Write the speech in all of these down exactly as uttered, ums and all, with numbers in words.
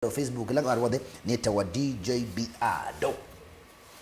Facebook, ĩla vandũ vonthe nĩtawa D J B Ado.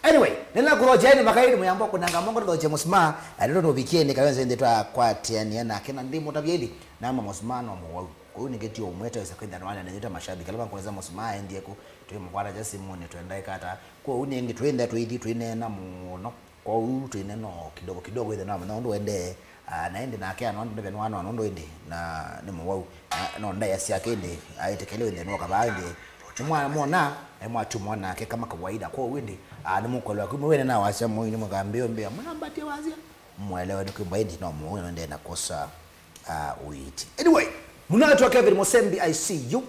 Anyway, nĩnakũthokya ĩndĩ makaĩndĩ mũyambo kũnanga mongo tũthokye mũsuma, na nĩtũ tũvikie nĩ kana nzĩ twakwatanĩa nake na ndĩmũtavya ĩndĩ, nama mũsuma no mũwau. Kwoou nĩngĩ ti ũmwe twesa kwĩthĩa nĩwanene nĩ ta mashabiki ala makũnĩsa mũsuma endie kũ, twĩmũkwata kya simũnĩ twendae kata. Kwoou nĩngĩ twĩnda twĩthi twĩneena mũno. Kwoou twĩneena o kidogo kidogo ĩthe no amanya ũndũ ũendee. Ah, na ĩndĩ nake anona ndũve nĩwanona ũndũ ĩndĩ na nĩ mũwau. Na no ndaĩa syake ĩndĩ aĩtĩkĩle wĩthĩe nwoka vaa ĩndĩ nĩmwamwona, na nĩmwatumwa nake kama kawaida. Kwoou ĩndĩ, ah, nĩmũkwelewa kumwene na wasya mũi nĩmũkambĩo mbĩa mũnambatie wasya. Mwelewe nĩ kwĩmba ĩndĩ no mũwau na ndee na kosa, ah, ũiiti. Anyway, mũnatwa Kevin Musembi, I see you.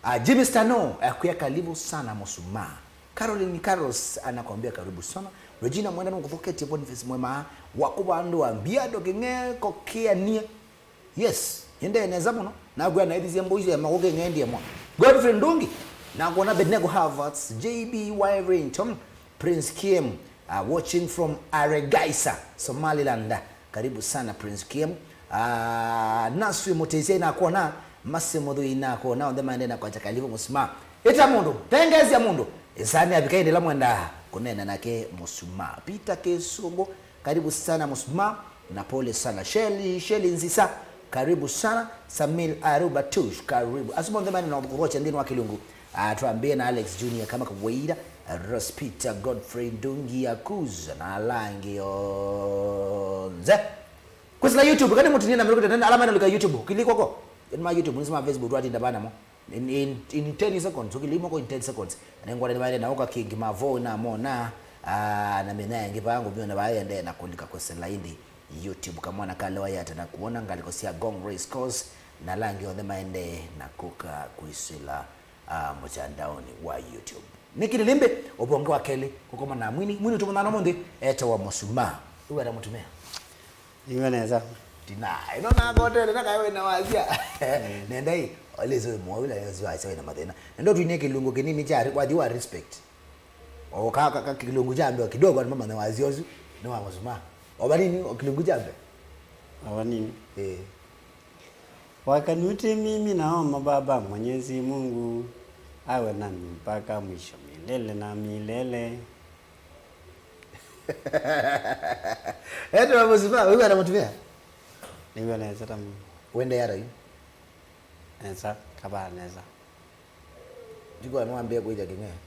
Ah, Jimmy Stano akwĩa karibu sana mũsuma. Caroline Carlos anakwambia karibu sana. Regina Mwenda nũkũthoketye. Boniface Mwema wa kũvandũa Mbiado kĩng'eko kĩanie. Yes, yendee nesa mũno. Nakwĩa naĩthisye mbũi sya makũkĩ ng'endie mwa. Godfrey Ndungi nakwona. Abednego Havertz, J B Wivington, Prince Kiem, uh, watching from Aregaisa, Somaliland. Karibu sana Prince Kiem. Ah, Naswi Mutesia inakwona, Masi Muthui inakwona, onthe maende na kwacha kalivu mũsuma. Ĩta mũndũ, tengeesya mũndũ, ĩsani avika ĩndĩ ĩla mwenda kũneena nake mũsuma. Peter Kĩsũngũ, karibu sana mũsuma, na pole sana. Sheli, Sheli Nzisa, karibu sana. Samil Aruba Tush, karibu. Asu onthe maende na kũthokya nthĩnĩ wa kĩlungu. Ah, twambie na Alex Junior kama kawaida, Ross Peter, Godfrey Ndungi, Yakuza na ala angĩ onthe. Kwĩsĩla YouTube, kana mũtinie na mĩrũkĩte nene, ala mena lika YouTube, kili kwoko. Ĩnĩ ma YouTube, nĩsĩ ma Facebook, twatinda vana mo. In, in, in ten seconds, ũkili moko in ten seconds. Na ngwada nĩmaende na ũka kingi mavo na mona, ah, na mĩna ĩngĩ vaa ngũmĩona vaa yende na kũlika kwĩsĩla ĩndĩ YouTube, kamwana kalewa yata na kuona ngalĩko sya Ngong Race Course, na ala angĩ onthe maende na kũka kwĩsĩla ah, mũtandaonĩ wa YouTube. Nĩ kĩlĩlĩmbĩ, ũvonge wa kelĩ, kũkoma na mwini, mwini tũmũthana mũnthĩ, etawa Mũsuma. Wĩw'ana mũtumĩa? Nĩw'a nesa. Tina, ĩno nakotele, na kaĩ wĩna wasya. Nenda ĩ, always wĩ mũwau, na always wasya wĩna mathĩna. Nenda ũtwinie kĩlungu kĩnini kya, wathi wa respect. O ka, ka, ka kĩlungu kya mbeo kidogo, andũ mamanya wasya ũsu, nĩ wa Mũsuma. O vanini, o kĩlungu kya mbeo. O vanini. Ĩĩ. Wakati wote mimi naomba Baba Mwenyezi Mungu awe nami mpaka mwisho milele na milele. Etawa Mũsuma, wĩw'ana mũtumĩa? Nĩw'a nesa ta mũndũ. Wende yara yu? Nesa, kavaa nesa. Ndikwa nĩwambĩe kwĩtya kĩng'ee.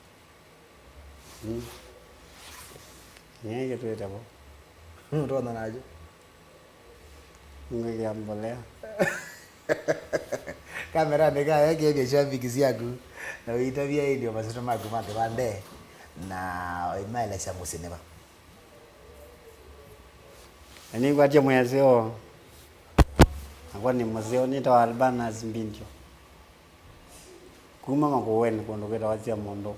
Mm. Nĩkĩ twĩte vo? Twana nakyo. Ngwĩkĩa mbolea. Kamera nĩkaya kĩethya shabiki syaku. Na ũitavya ĩndĩ o masito maku ma kĩvande. Na ũimaelesya mũsyĩ nĩva. Na nĩngwatya mwĩasyo. Nakwa nĩ mũseo nĩtawa Albanas Mbindio. Kuma Makueni kũndũ kwĩtawa Sya Mũndũ.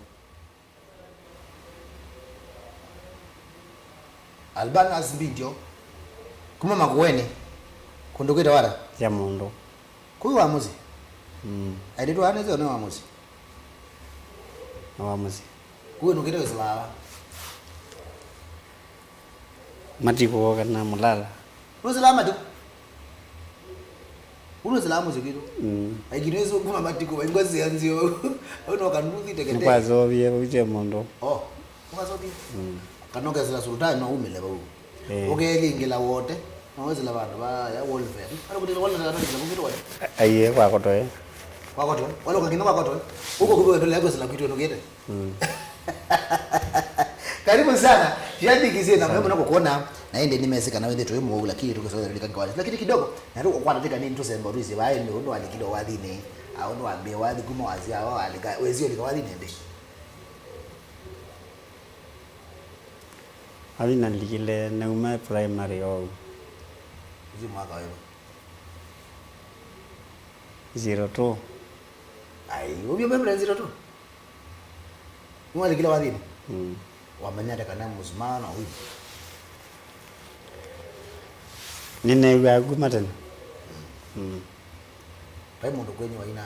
Albanas Mbindio, kuma Makueni, kũndũ kwĩtawa ata? Sya Mũndũ. Kũu wa mũsyĩ? Mm. Aitĩtu aa nĩseo nĩ wa mũsyĩ? Nĩ wa mũsyĩ. Kũu nũkĩte wĩsĩlaa va? Matikũ kana Mũlala. Nũsĩlaa matikũ? Ũnũsĩlaa mũsyĩ kwitũ? Mm. Lakini wĩsĩ kuma matikũ, vaingwa sĩa nzio. Au no kanduthi teketeke. Nĩkwaseũvie vau Sya Mũndũ. Oh, ũkaseũvie? Mm. Kana ũkesĩla sultani no umĩle vau. Eh. Ũkelingĩla wote, no wĩsĩla vandũ va ya welfare. Kana kũtĩla welfare kana kĩla kũngĩ tũkone. Aiye, kwa kotoe. Kwa kotoe. Wala ũkakina kwa kotoe. Ũko kũvĩwa ndũle kwĩsĩla kwitũ nũkĩte. Mm. Karibu sana. Shabiki sina mwe mna kukuona. Na ende nimesika na wende tuwe mwovu lakini tukisaweza lika kwa. Lakini kidogo na tuko kwa nataka nini tusemba ruzi bae ndio ndo alikilo wadhini. Au ndo ambie wadhi kuma wazi hao alika wezi alika wadhini ndi. Athi nalikile nauma primary ou. Uzi mwaka wewe. Zero two. Ai, ũvyũ membre zero two? Nĩwalikile wathini? Mm. Wamanya ata kana mũsumano na wini? Nĩneew'aa kuma tene. Mm. Mm. Vai mũndũ kwenyu waina?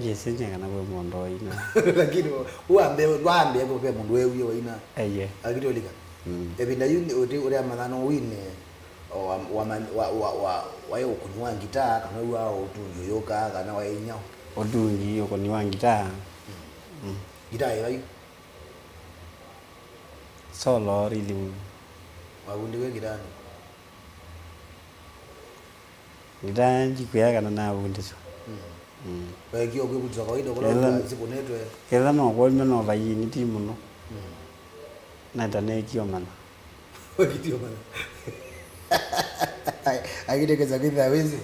Yĩsĩ nyie kana kwĩ mũndũ waina. Lakini wambe, wambe ve mũndũ wewie waina. Aiye. Akitolika. Mm. Evinda yu ũti ũrĩa mathano wine wa, wa, wa, wa, wa, Waĩ ũkũni wa ngitaa, kana wĩw'aa ũtungi ũyũkaa, kana waĩ inyao? Ũtungi, ũkũni wa ngitaa. Mm. Ngitaa ĩvai? Solo rhythm. Wavundiwe ngitaanĩ? Ngitaa ndikwĩa kana navundĩswa. Mm. Mm. Weekie ũkwĩvundĩsya kawaida ũkũla sikũnĩtwe? Ketha no kwaumya no vaini ti mũno. Mm. Naita neekie ũmanya. Weekie ũmanya. Akĩtekesa kwĩthĩa wĩsĩ.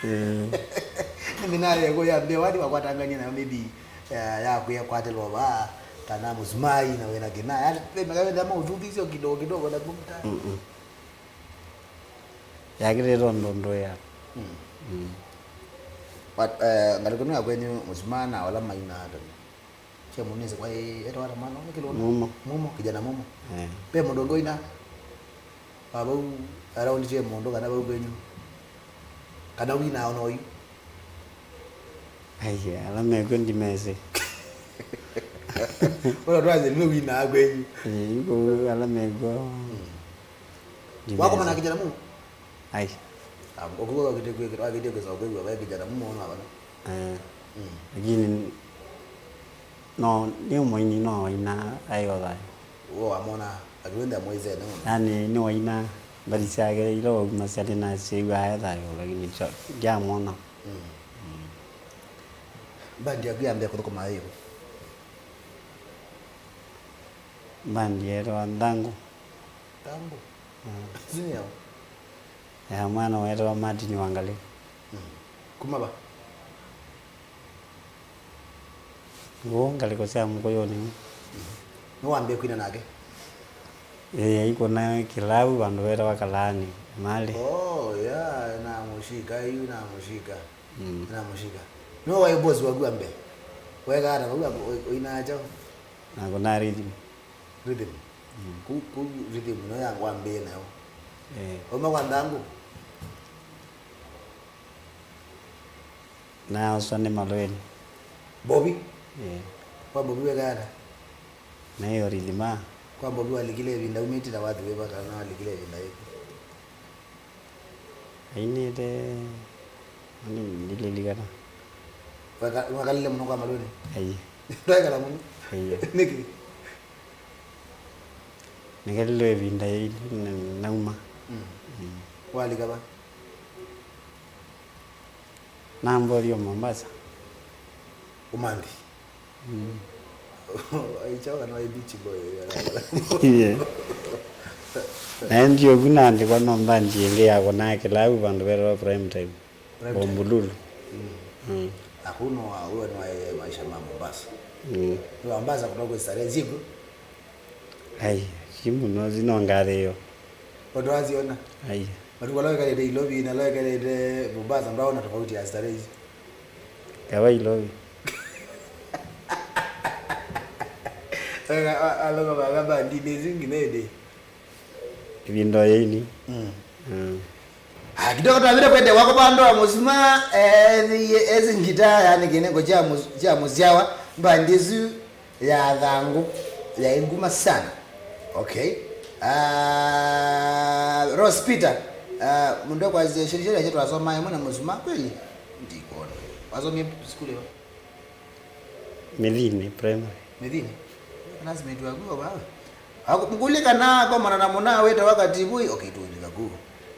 Mm. Nĩmĩnaye kũya mbee wani wakwatangany'a nayo maybe ya, ya kwĩa kwatĩlwa vaa, kana mũsumai na wĩna kĩna. Yaani, ve mĩka wĩthĩa maũthuthisyo kidogo kidogo na kumta. Mm-mm. Yakĩlĩte ũndũ ndũĩa. Mm. Mm. But, eh, ngalĩko ĩno ya kwenyu mũsumana ala mainaa tene. Kye mũnĩsĩ kwa etawa ata mwana, nĩ kĩlũna? Mumo. Mumo, kijana Mumo. Eh. Ve mũndũ ũngĩ ũina? Wa vau around kye mũndũ kana vau kwenyu? Kana wina ona oyu? Ai, ala mekw'o ndimesĩ. Ũla twasye nĩwe winaa kwenyu. Ĩĩ, kũu ala mekw'o. Mm. Ndimesĩ. Wakomana na kijana Mumo? Ai. Ah, ũkĩw'a wakĩtie kwĩkĩta, wakĩtie kwĩsa ũkwĩw'a we kijana Mumo ona vala. Eh. Mm. Lakini no, nĩ mũini no waina aĩ o thayũ. Ũo wamona akĩwenda mwĩsene mũno. Yani nĩ waina mbathi syake ila waumasya ndĩnasyĩw'a aĩ thayũ, lakini kyo, ndiamwona. Mm. Mm. Mbandi yaku ya mbee kũthũkũma yĩvo? Mbandi yeetawa Nthangũ. Nthangũ? Mm. Senior? Ya mwana weetawa Martin Wangalĩ. Mm. Kuma va? Ngũũ ngalĩko sya Mũkũyũnĩ. Mm. Nĩwambie kwina nake? Ĩĩ, aikũna kĩlavu vandũ vetawa Kalaani, Malĩ. Oh, yeah, namũshika, yu namũshika. Mm. Namũshika. Nĩwe waĩ boss waku wa mbee? Wekaa ata vau, ũinaa kyaũ? Nakũnaa rhythm. Rhythm. Mm. Kũu, kũu rhythm no ya wambĩĩe nayo. Eh. Wauma kwa Nthangũ? Naoswa nĩ Malweni. Bobi? Eh. Kwa Bobi weka ata? Naĩ o rhythm. Kwa Bobi walikile ĩvinda umĩte na wathi wĩva kana walikile ĩvinda yĩkũ? Ainĩte, ani ndililikana. Weka-, wakalile mũno kwa Malweni? Ai. Ndwekala mũno? Ai. Nĩkĩ? Nĩkalile ĩvinda yĩilye na-, nauma. Mm. Mm. Walika va? Nambothie Mombasa. Ũmanthi? Mm. Aichawa kana waĩ beach boy, yeah. Naendie ũvu naandĩkwa no mbandi ĩngĩ yakũnaa kĩlavu vandũ vetawa Prime Time. Prime Time. Bombolulu. Mm. Mm. Akuno wa, uwe ni wa maisha ma Mombasa. Mm. Ni wa Mombasa kutoka starehe ziku. Ai, si mũno, si no ngathĩĩo. Ũndũ waziona? Ai. Matukũ ala wekalĩte Ilovi na ala wekalĩte Mombasa, ndwaona tofauti ya starehe isu? Kava Ilovi. Aloka vaka bandinĩ isu nginya ĩndĩ. Ĩvinda o yaini. Mm. Mm. Ah, kidogo twavile kwende wako vandũ wa mũsuma, eh, esi ngita, yani kĩnengo kya mũs-, kya mũsyawa, mbandi ĩsu ya Thangũ yaĩ nguma sana. Okay. Ah, Rose Peter, ah, mũndũ kwa sheria yetu twasoma ĩmwe na mũsuma kweli? Ndikwona. Wasomie sukulu ĩva? Mĩthinĩ Primary. Mĩthinĩ? Classmate waku o vau? Aku-, mkuli kana kwa mwana na mwana wete wakati bui? Okay, tuulika ku.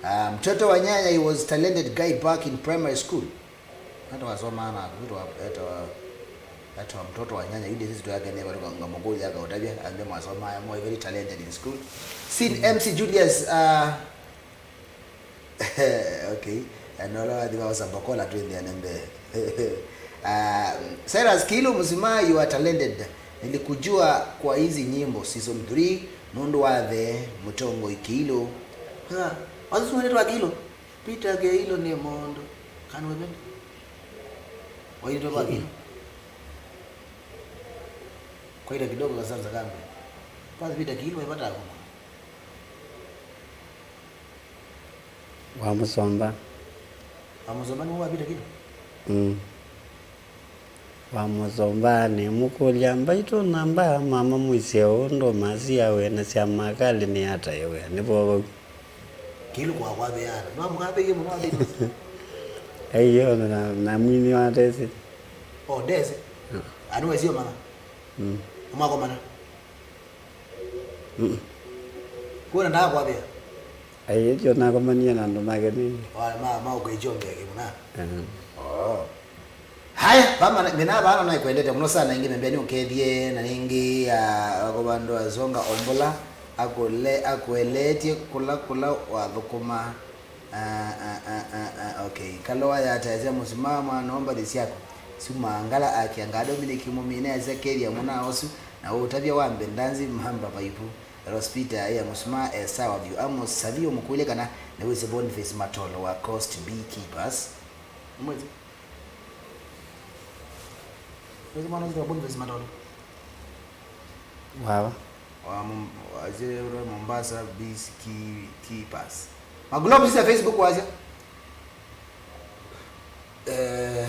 Ah, mtoto wa nyanya, he was talented guy back in primary school. Hata wasoma na kuitwa hata hata mtoto wa nyanya yule sisi tuyake ne bado ngamukuli akautavya ambe mwasoma mo very talented in school. Sin M C Julius, uh, okay. Anola wathi wa Sabokola twende anembe. Uh, Cyrus Kilu Musima, you are talented. Nilikujua kwa hizi nyimbo season three nundu wa the Mutongo Ikilu. Ha, wazi tuende twa Kilu. Peter Keilo nĩ mũndũ. Kana wĩvĩndĩ? Waitwe kwa Kiilo. Kwaita kidogo kasanza kambe. Kwanza Peter Keilo wĩvata kuma. Wa Mũsomba. Wa Mũsomba nĩ wa Peter Keilo? Mm. Wa Mũsomba nĩmũkũlya, "Mbaitũ namba mama mwĩsĩ ũũ ndũmasi ya wĩa na sya makalĩ nĩ ata ya wĩa?" Nĩ vo vau. Kĩlũ kwa kwavĩa ata? Nwa mũkavĩie mũno athĩnĩ. Aiyo, na, na mwini wa tesi. Oh, Desi? Mm. Anu wesio mana? Mm. Mwakomana? Mm. Kuona ndakwavĩa? Aiyo, tio nakomanie na andũ make nini. Wa, ma, ma ũkaichombea kĩmuna? Mm. Oh. Haya, vamana, mina vana naikwendete mũno sana, ingi membea nĩ ũkethie, na ningi, ah, kũvandũ azonga ombola, akũle, akũeleetye kũla, kũla wathũkũma. Ah, ah, ah, ah, ah, okay. Kaloa yataasya mũsimaa mwana mbathi syaku. Sumangala akia nga Dominic mũmine asya kethia mũna osu, na ũtavya wa mbendanzi mamba maivu. Rospita ya mũsimaa e sawa vyũ. Amos Savio mũkũlye kana nĩwĩsĩ Boniface Matolo wa Coast Beekeepers. Mwezi. Nĩsĩ mwana wĩtwa Boniface Matolo. Wawa. Wa Mom-, wa Mombasa Beekeepers. Key Pass. Magloves ya Facebook wasya. Eh,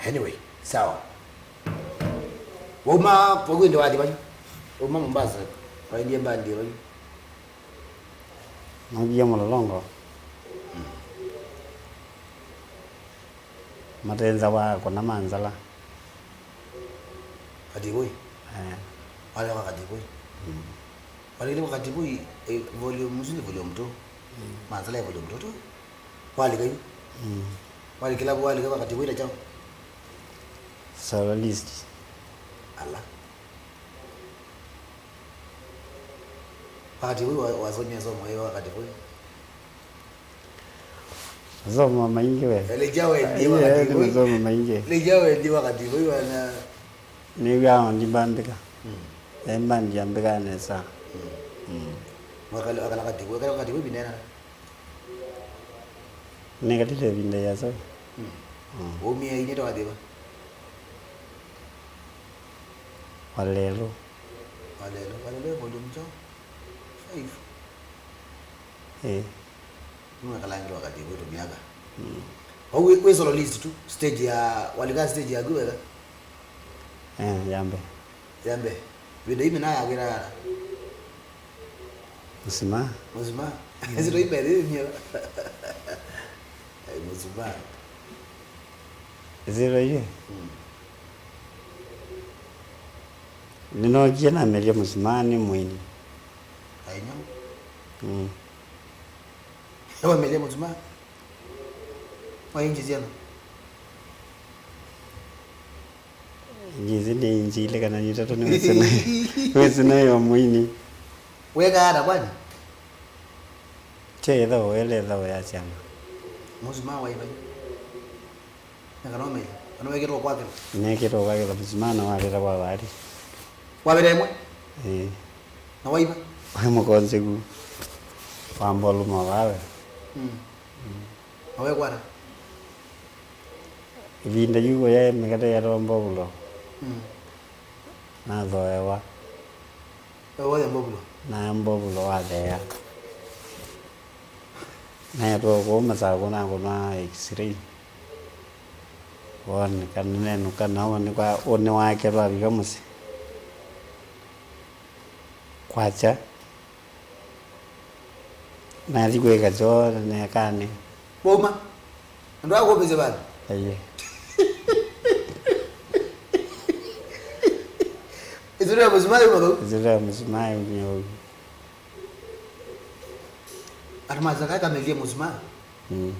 anyway, sawa. Wauma kwa kwende wathi vanyu. Wauma Mombasa. Waendie mbandi vanyu. Nathie Mlolongo. Mm. Matenza wa kũna manzala. Katibui? Eh. Wale wa Katibui? Mm. Wale ile wa Katibui, eh, volume, mzuri volume two. Mm. Manzala ya volume two tu. Wale kayu? Mm. Wale kila wale kwa Katibui na chao. Solo list. Ala. Wakati ũyũ wa-, wasomie somo ĩyo wakati ũyũ? Masomo maingĩ we. Lĩkya wendie. Aiye, wakati nĩ ũyũ. Masomo maingĩ. Lĩkya wendie wakati ũyũ wana. Nĩw'aa ndimbambĩka. Mm. Embandi ambĩka nesa. Mm. Mm. Wakala, wakala wakati ũyũ, wakala wakati ũyũ binena. Nĩkalile ĩvinda yĩasa. Mm. Mm. Waumie inĩ ta wathĩwa? Walelo. Walelo, walelo volume two, five. Eh. Nĩwakalangile wakati wĩtũ myaka. Mm. Wau wĩ, wĩ solo list tu, stage ya, walika stage yaku wega? Eh, ya mbee. Ya mbee. Ĩvinda ĩmwe na yakwĩra ara. Mũsimaa. Mũsimaa. Mm. Zito ĩmwe ĩmwe. Ai, mũsimaa. Zito iye. Mm. Nĩnookie namelya mũsimaa nĩ mũini. Ai, nyau. Mm. Ewa melya mũsimaa. Wa inji syana. Ngĩsĩ nĩ inji ilĩ kana nĩ itatũ, nĩwĩsĩ naĩ, wĩsĩ naĩ o mũini. Wekaa ata kwani? Kye ĩthaũ, ele ĩthaũ ya syana. Mũsimaa wa ĩvai? Na kana ũmeli? Kana wekĩtwe kwakĩlwa? Nekĩtwe kwakĩlwa, mũsimaa na walĩta kwa vali. Wavĩta ĩmwe? Ĩĩ. Na waiva? Waĩ mũkonzĩku wa mboluma wawe. Mm. Mm. Na wekwata? Ĩvinda yu kũya mĩkate yatawa mbovulo. Mm. Nathoewa. Wewoya mbovulo? Naya mbovulo wathea. Naetwa kũu Masakũ nakũnwa X-ray. Woneka nĩnenũka na wonekwa ũnĩ wake twavika mũsyĩ. Kwakya. Nathi kwĩka kyoo nekanĩ. Wauma? Andũ akũmbĩsya vandũ? Aiye. Ĩsũlũ ya mũsumaa yuma vau? Ĩsũlũ ya mũsumaa yaumie vau. Andũ masaka kamelie mũsumaa? Mm.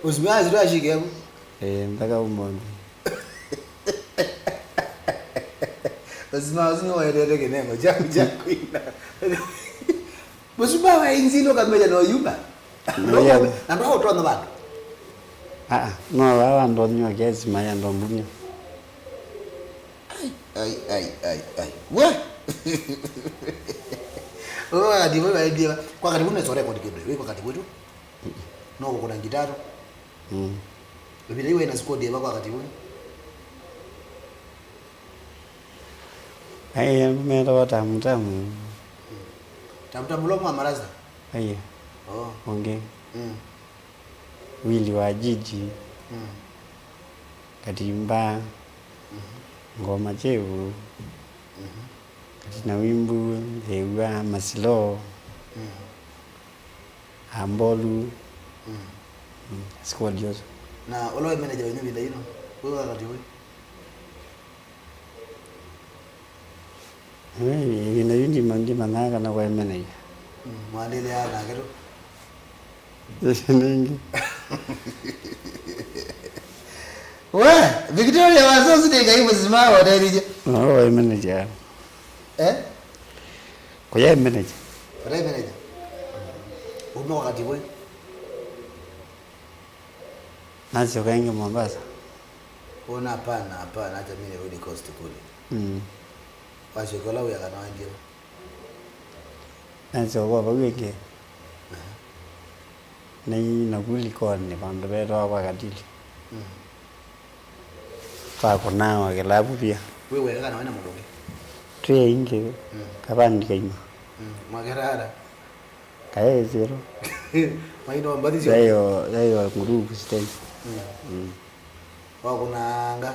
Mũsumaa ĩsũlũ yashikĩa vu? Eh, mpaka ũmũnthĩ. Mũsumaa ũsu nĩwaendete kĩnengo kyaku kya kwina. Mũsumaa wa inzili ũkamenya no yuma. No yuma. Na ndwaũtonya vandũ. Aa, no vaa vandũ nyua kesi maya ndombumya. Ai, ai, ai, ai, ai. We! Ũyũ wakati ũyũ waendie va? Kwa wakati ũyũ nesa record kĩndũ. Wĩ kwa wakati ũyũ tu? No kũkũna ngitaro. Mm. Ĩvinda yu wĩ na squad ĩva kwa wakati ũyũ? Ai, metawa Tamu Tamu. Tamu Tamu ũla mwa marasta? Aiye. Oh. Ũngĩ. Mm. Wili wa Jiji. Mm. Katimba. Mhm. Ngoma Chevu. Mhm. Katina Wimbu, Nthĩw'a, Masilo. Mm. Ambolu. Mm. Mm, squad yote. Na ũla waĩ manager wenyu ĩvinda yĩno, wĩ wakati ũyũ? Eh, ĩvinda yu ndima-, ndimanyaa kana waĩ manager. Mm, mwaendeea nake tu? Nĩngĩ. We, Victoria wa Sosi nĩ Ngai mũsima wa Derija. No, waĩ manager. Eh? Kũyaĩ manager. Kũyaĩ manager. Uma wakati ũyũ? Nasyoka ĩngĩ Mombasa. Ona hapana, hapana, hata mimi nirudi coast kule. Mm. Wasyoka ũla wĩa kana waendie? Nasyoka vau ĩngĩ. Aha. Nai naku Likoni, vandũ vetawa kwa Katili. Mm. Twakũnaa o kĩlavu pia. Wĩ weka kana wĩna mũndũ ũngĩ? Twĩ aingĩ, mm, kavandi kaima. Mm. Mwakerara? Kaĩ ĩsĩlo. Maino mbathi syo. Yayo, yayo group stage. Mm. Mm. Wakũnanga,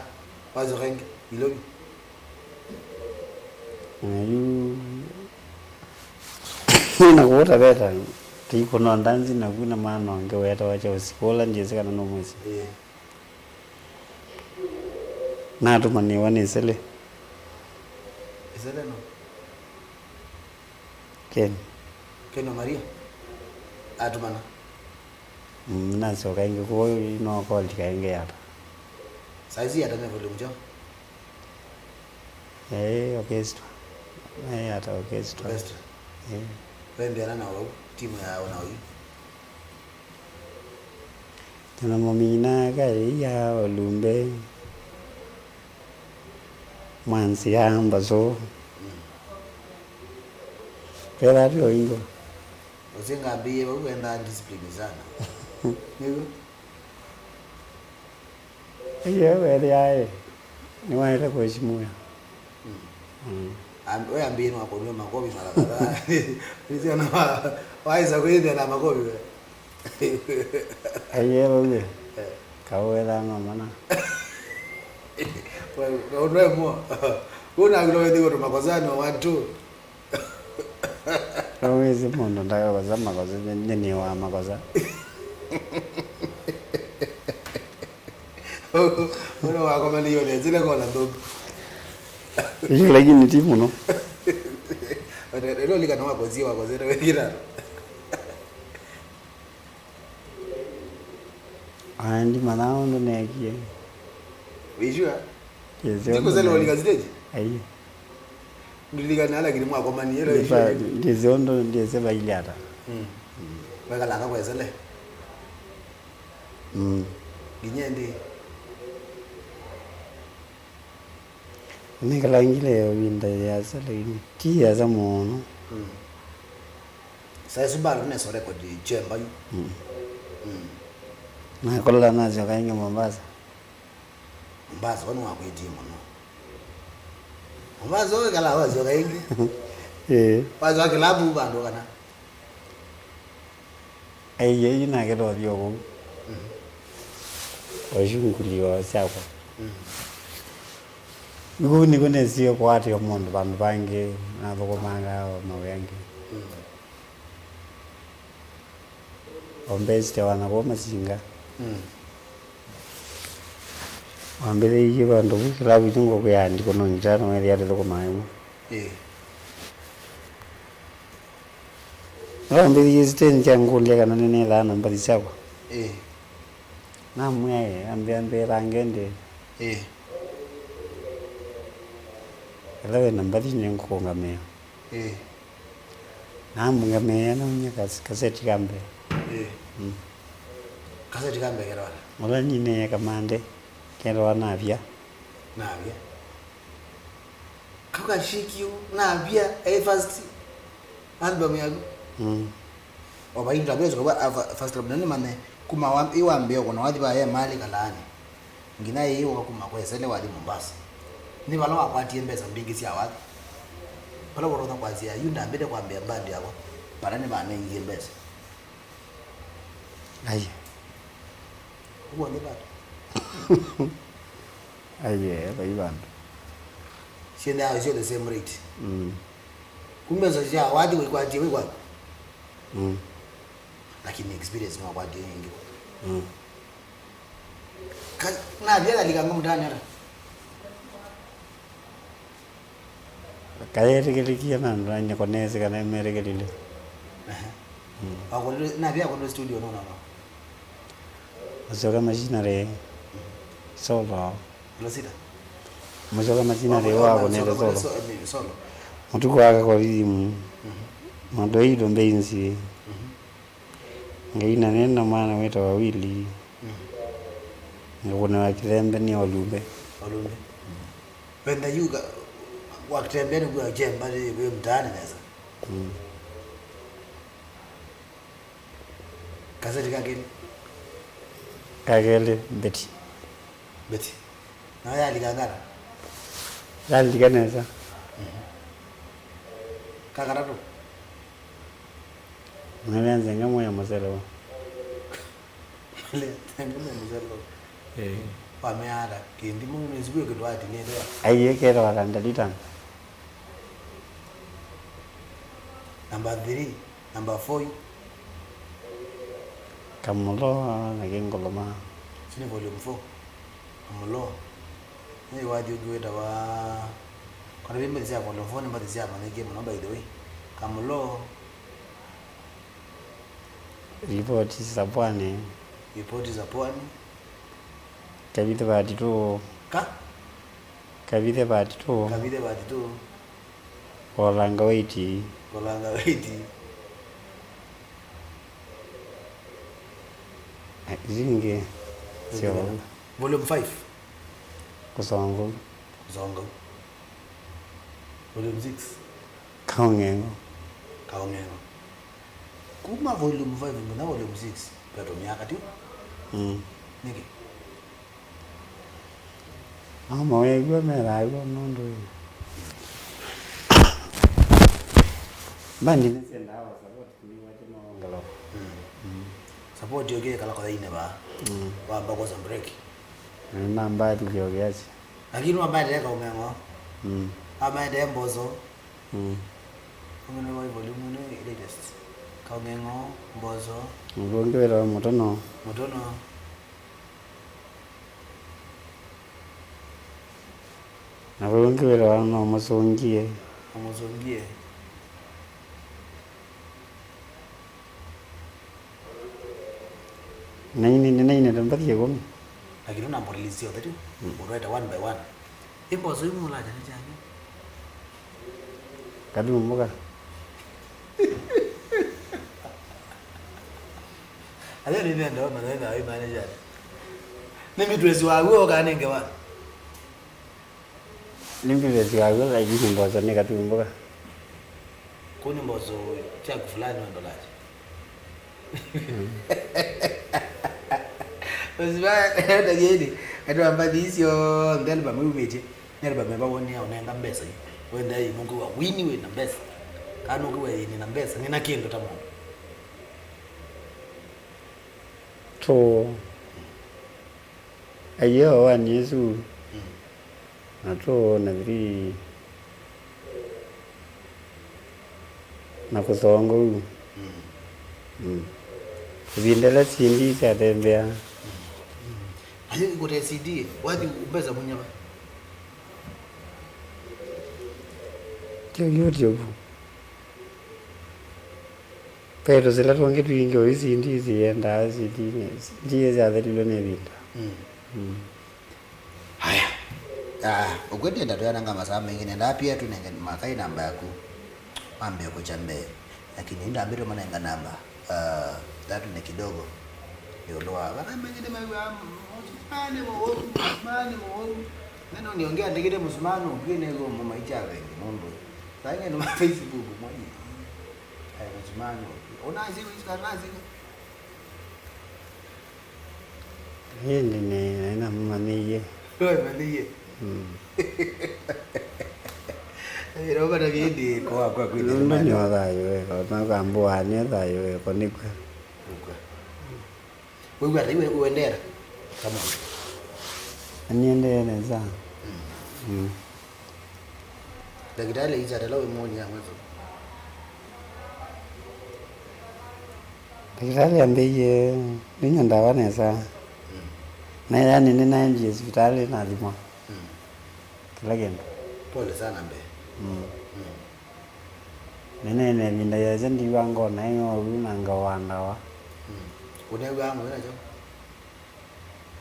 wasyoka ĩngĩ, Ilovi. Na yu, na kũu Taveta, tũikũnonda nzi naku na mwana ũngĩ wetawa Charles Kũla, ndyĩsĩ kana nũmwĩsĩ. Ĩĩ. Natũmanĩwa nĩ Sele. Sele no? Ken. Ken wa Maria? Atũmana? Mm, nasyoka ĩngĩ kũu, no call kaĩngĩ yata. Saizi yata me volume jo? Eh, orchestra. Eh, yata orchestra. Orchestra. Eh. Wembeana na wau, timu ya ona wau. Tena mũmina kaĩ ya Olumbe. Mwanzi ya Mbaso. Mm. Twethaa twĩ oingĩ. Ũsĩ ngambĩĩe vau wendaa discipline sana. Nĩw'o? Iye wethĩae nĩwaĩle kũheshimiwa. Mm. Mm. Am-, we ambĩĩe nĩwakũnw'a makovi mara kadhaa. Nĩsiona wa-, waĩsa kwĩthĩa na makovi we. Aiye vau ĩ. Eh. Kaũ wethaa no mana. We, we, ũndũ ĩmwe. Ũnagĩlwa wĩthĩwe tũmakosani o one two. Wĩsĩ mũndũ ndakakosa makosa, nĩ, nĩ wa makosa. Ũla wakomanĩie ũnenzile kola nthũku. Yu, lakini ti mũno. Ĩla ũlikana wakosie, wakosete wĩkĩta. Aya, ndimanyaa ũndũ neekie. Wĩ sure? Yes, ndikusela ũndũ ũlika stage? Aiye. Ndilikanaa, lakini mwakomanie, ĩla wĩ sure? Ndipa-, ndĩsĩ ũndũ, ndĩsĩ vailye ata. Mm. Mm. Wekalanga kwesele? Mm. Nginya ĩndĩ? Nĩkalangile ĩvinda yĩasa, lakini ti yĩasa mũno. Mm. Saa isu bado nesa record kyemba yu. Mm. Mm. Nakola nasyoka ĩngĩ Mombasa. Mombasa, wani wakwĩtie mũno. Mombasa, wĩkala wasyoka ĩngĩ? Eh. Wasyoka kĩlavu vandũ kana? Aiye, yu nake twathi o kũu. Mhm. O shughuli o syakwa. Mhm. Yu kũu nĩkw'o nesie kũatĩwa mũndũ vandũ vangĩ, nathũkũmanga o mawĩa angĩ. Mhm. O mbesite wana kũu Masinga. Mhm. Wambĩthĩie vandũ vu kĩlavu kĩngĩ ngũkũ ya ndiko no ngitano wethi atĩthũkũmaa ĩmwe. Ĩĩ. Nĩwambĩthĩie siteni kyangũlya kana nĩnĩthaa na mbathi syakwa. Ĩĩ. Namwĩa, "Ĩĩ, ambĩa mbĩĩthange ndĩ." Ĩĩ. Ĩla wĩ na mbathi nĩngũkũngamĩa. Ĩĩ. Namũngamĩa naumya kas-, kaseti ka mbee. Ĩĩ. Mm. Kaseti ka mbee ketawa ata? Ũla ninĩe kamande ketawa Navya. Navya. Kau kashikio, Navya, eh, first album yaku? Mm. O vainda vya soko va, a, fa-, first album, nani mane, kuma wa, ĩ wambĩĩa kũna wathi va ye mali kalaani. Nginya ĩĩ ũkakuma kwesele wathi Mombasa. Nĩ vala wakwatie mbesa mbingĩ sya wathi. Vala ũtonya kwasya, "Yu ndambĩte kwambĩa mbandi yakwa." Vala nĩvanengie mbesa. Ai. Ũguo nĩ vata. Aiye, vai vandũ. Syĩndaa syo the same rate. Mm. Kumbe sya wathi wĩkwatie wĩ kwaku. Mm. Lakini experience nĩwakwatie ĩngĩ. Mm. Ka-, nathi akalikanga mũtaani ata? Kayetĩkĩlĩkie na andũ anyako nĩsĩ kana metĩkĩlile. Ehe. Mm. Akolile, nathi akolile studio no, no, no. Masyoka Machinery solo. Kilo sita. Masyoka Machinery wakonete solo. Mũtuku waka kwa vimu. Madoi ndo mbeisi. Ngai na nena mwana wĩtawa Willy. Ngakũnewa kĩthembe nĩ olumbe. Olumbe. Wenda yuga wakitembea nĩkuwa jemba wĩ mtaani nesa. Mm. Kaseti ka kelĩ. Ka kelĩ, Betty. Betty. Nayo yalika ngata? Yalika nesa. Ka katatũ. Mwana nzenge moya mũselewa. Mwana nzenge moya mũselewa. Eh. Wameara kĩndimo nĩsikwĩ kĩtwati nĩtwa. Aiye ketawa Tandalitan. Number three. Number four. Kamũloa na kĩngũlũma. Sini volume four. Kamũloa. Nĩ wathi ũngĩ wĩtawa, kana vĩ mbathi sya volume four nĩ mbathi sya manyĩkie mũno, by the way. Kamũloa. Ripoti za pwani. Ripoti za pwani. Kavithe part two. Ka? Kavithe part two. Kavithe part two. Kolanga weiti. Kolanga weiti. Zingi. Sio. Volume five. Kusongo. Kusongo. Volume six. Kaong'eng'o. Kaong'eng'o. Kuma volume five nginya volume six, petũmĩa kati. Mm. Nĩkĩ? Amawegw'a methaw'a nũndũ mbandi nĩsyendaa wa support nĩwatĩ maongelwa. Mm. Mm. Support yũkĩe kala kothainĩ vaa. Mm. Wamba kwosa break. Namba thukio kiasi. Lakini wamba ndeka umeng'o. Mm. Wamba ndee mbozo. Mm. Ũmwe nĩ wa volume nĩ latest. Kaũng'eng'o, mbozo. Ũndũ ũngĩ wĩtawa mũtono. Mũtono. Na ũndũ ũngĩ wĩtawa no mũsũngie. No mũsũngie. Nĩnainĩte mbathi ĩkũmi. Lakini ũnamborelisi othe tu. Mm. Ũtwete one by one. Ĩ mboso imũlaja nĩ kyake. Katumbũka. Ayo nĩ nenda wa maneno ayo manager. Nĩ mitwesi wa guo kana ngewa. Nĩ mbivesi wa w'o, lakini mboso nĩ katumbũka. Kũu nĩ mboso kyaku fulani wa ndolati. Ũsiva ndagĩni andũ ambathi syonthe albamu yumĩtye nĩ albamu ĩva wonea ũnenga mbesa yu. Wenda ĩ nũkwĩwa wini wĩ na mbesa, kana nũkwĩwa ĩ nĩ na mbesa, nĩ na kĩndũ ta mũndũ. Tũ aiyo wani ĩsu. Mm. Na two na three na kũsonga ũu. Mm. Mm. Ĩvinda ĩla C D syatembea. Mm. Ayo ĩkũte C D, wathi mbesa mũnyava. Kyo YouTube. Ve tũsila tũngĩ twingĩ ũu C D siendaa, C D nĩ, C D syathelilwe nĩ ĩvinda. Mm. Mm. Haya. Ah, ũkwendie ndatũyananga masaa maingĩ, nendaa pia tũnenge Makai namba yaku. Wambie kũkya mbee. Lakini ndambĩtwe manenga namba. Ah, that nĩ kidogo. Ĩũlũ wa. Kana maingĩ nĩ maiwa, mũsumani mũũlu, mũsumani mũũlu. Neno niongea ndikite mũsumani ũkwĩ nĩguo mũmaitya vengi mũndũ. Saingĩ nĩ ma Facebook mwani. Ai, mũsumani ũkwĩ. Ũnasiwa, isu kana nasiwa. Ĩndĩ nĩ, nĩnamũmanyĩie. Nĩwamanyĩie? Mm. Ĩrobata kĩndĩ kwa kwa kwĩthĩa. Nũndũ nĩ wa thayũ weka, ona kambũa nĩ thayũ weka, nĩkw'a. Nĩkw'a. Wĩw'a ata iwe ũendera? Come on. Aniendee nesa. Mm. Mm. Ndakĩtalĩ aisye ata ĩla wĩmwonie amwĩsũ? Ndakĩtalĩ ambĩie nĩnywa ndawa nesa. Mm. Na yani nĩnaendie sivitalĩ nathimwa. Mm. Kĩla kĩndũ. Pole sana mbee. Mm. Mm. Nĩneene ĩvinda yĩasa ndiw'a ngoo naĩ oyu na ngaũa ndawa. Mm. Ũnew'aa mũyo nakyo?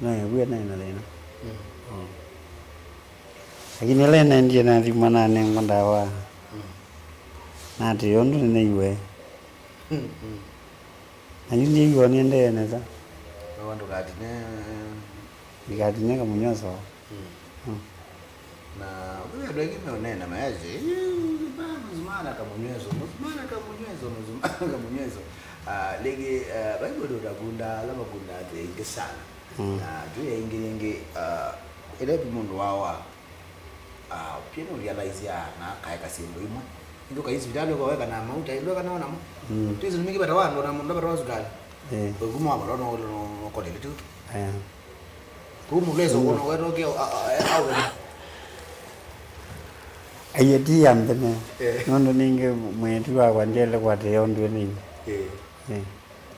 No ĩw'e naĩ na thĩna. Mm. Mm. Lakini ĩla ĩnaendie nathimwa nanengwa ndawa. Mm. Natĩĩa ũndũ nĩnĩiwe. Mm, mm. Na yu ndyĩw'a nĩendee nesa. No ndũkatine. Ndikatine kamũnyweso. Mm. Mm. Na kwĩ andũ aingĩ meũneena mayasye, "Yu, ba, mũsumana kamũnyweso, mũsumana kamũnyweso, mũsumana kamũnyweso." Ah, lĩngĩ, ah, Bible ũtakunda ala makunda athĩ aingĩ sana. Mm. Na twĩ aingĩ yĩngĩ, ah, ĩla ĩvi mũndũ wawa, ah, pia nĩ ũrealize, ah, na kaeka syĩndũ imwe. Ĩndĩ ũkai sivitalĩ ũkaweka na mauta, ĩndĩ ũkanawa namo. Mm. Twĩsĩ nĩ mingĩ vata wa andũ na mũndũ vata wa sukali. Eh. Ũkuma wa vata no, no, no, no, kũlĩlĩ tu. Eh. Kũu mũleso kũno wetokea, a, a, a, a, wena. Aiye ti ya mbene. Eh. Nũndũ ningĩ mwĩĩtu wakwa ndiele kwatĩĩa ũndũ nini. Eh. Eh.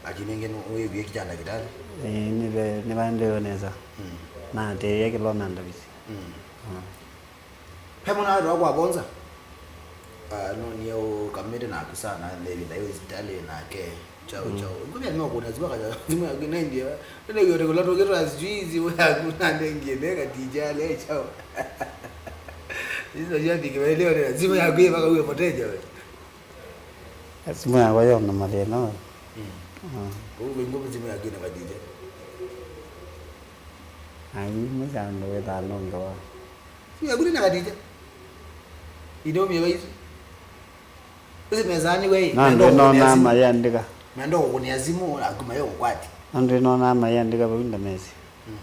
Lakini ningĩ nũ-, wĩwie kĩtanda kĩtali. Eh, nĩve-, nĩvaendeeo nesa. Mm. Natĩĩa kĩlo na ndavisi. Mm. Mm. He mwana wetwa kwa bonza. Ah, no niye ũkamĩte naku sana, nĩ ĩvinda yĩ sivitalĩ nake. Chao, mm, chao. Ngũmya no kuna simu kaja. Simu yaku inaingia. Ndio yote kula toke tu sijui simu yaku na ndengie neka tijale chao. Hizo ya bigi wale wale simu yaku mpaka uwe poteja wewe. Simu yakwa yona mathĩna we. Mm. Mm. Kwa hivyo ngũmya simu yaku ina katija. Ai, mzandu wetha nongewa. Simu yaku ina katija. Ino mwe waisu. Ũsi mezani we, na ndio nona mayandika. Mendo kukunia simu, akuma yo kukwati. Na ndio nona mayandika vau ndamesi. Mm.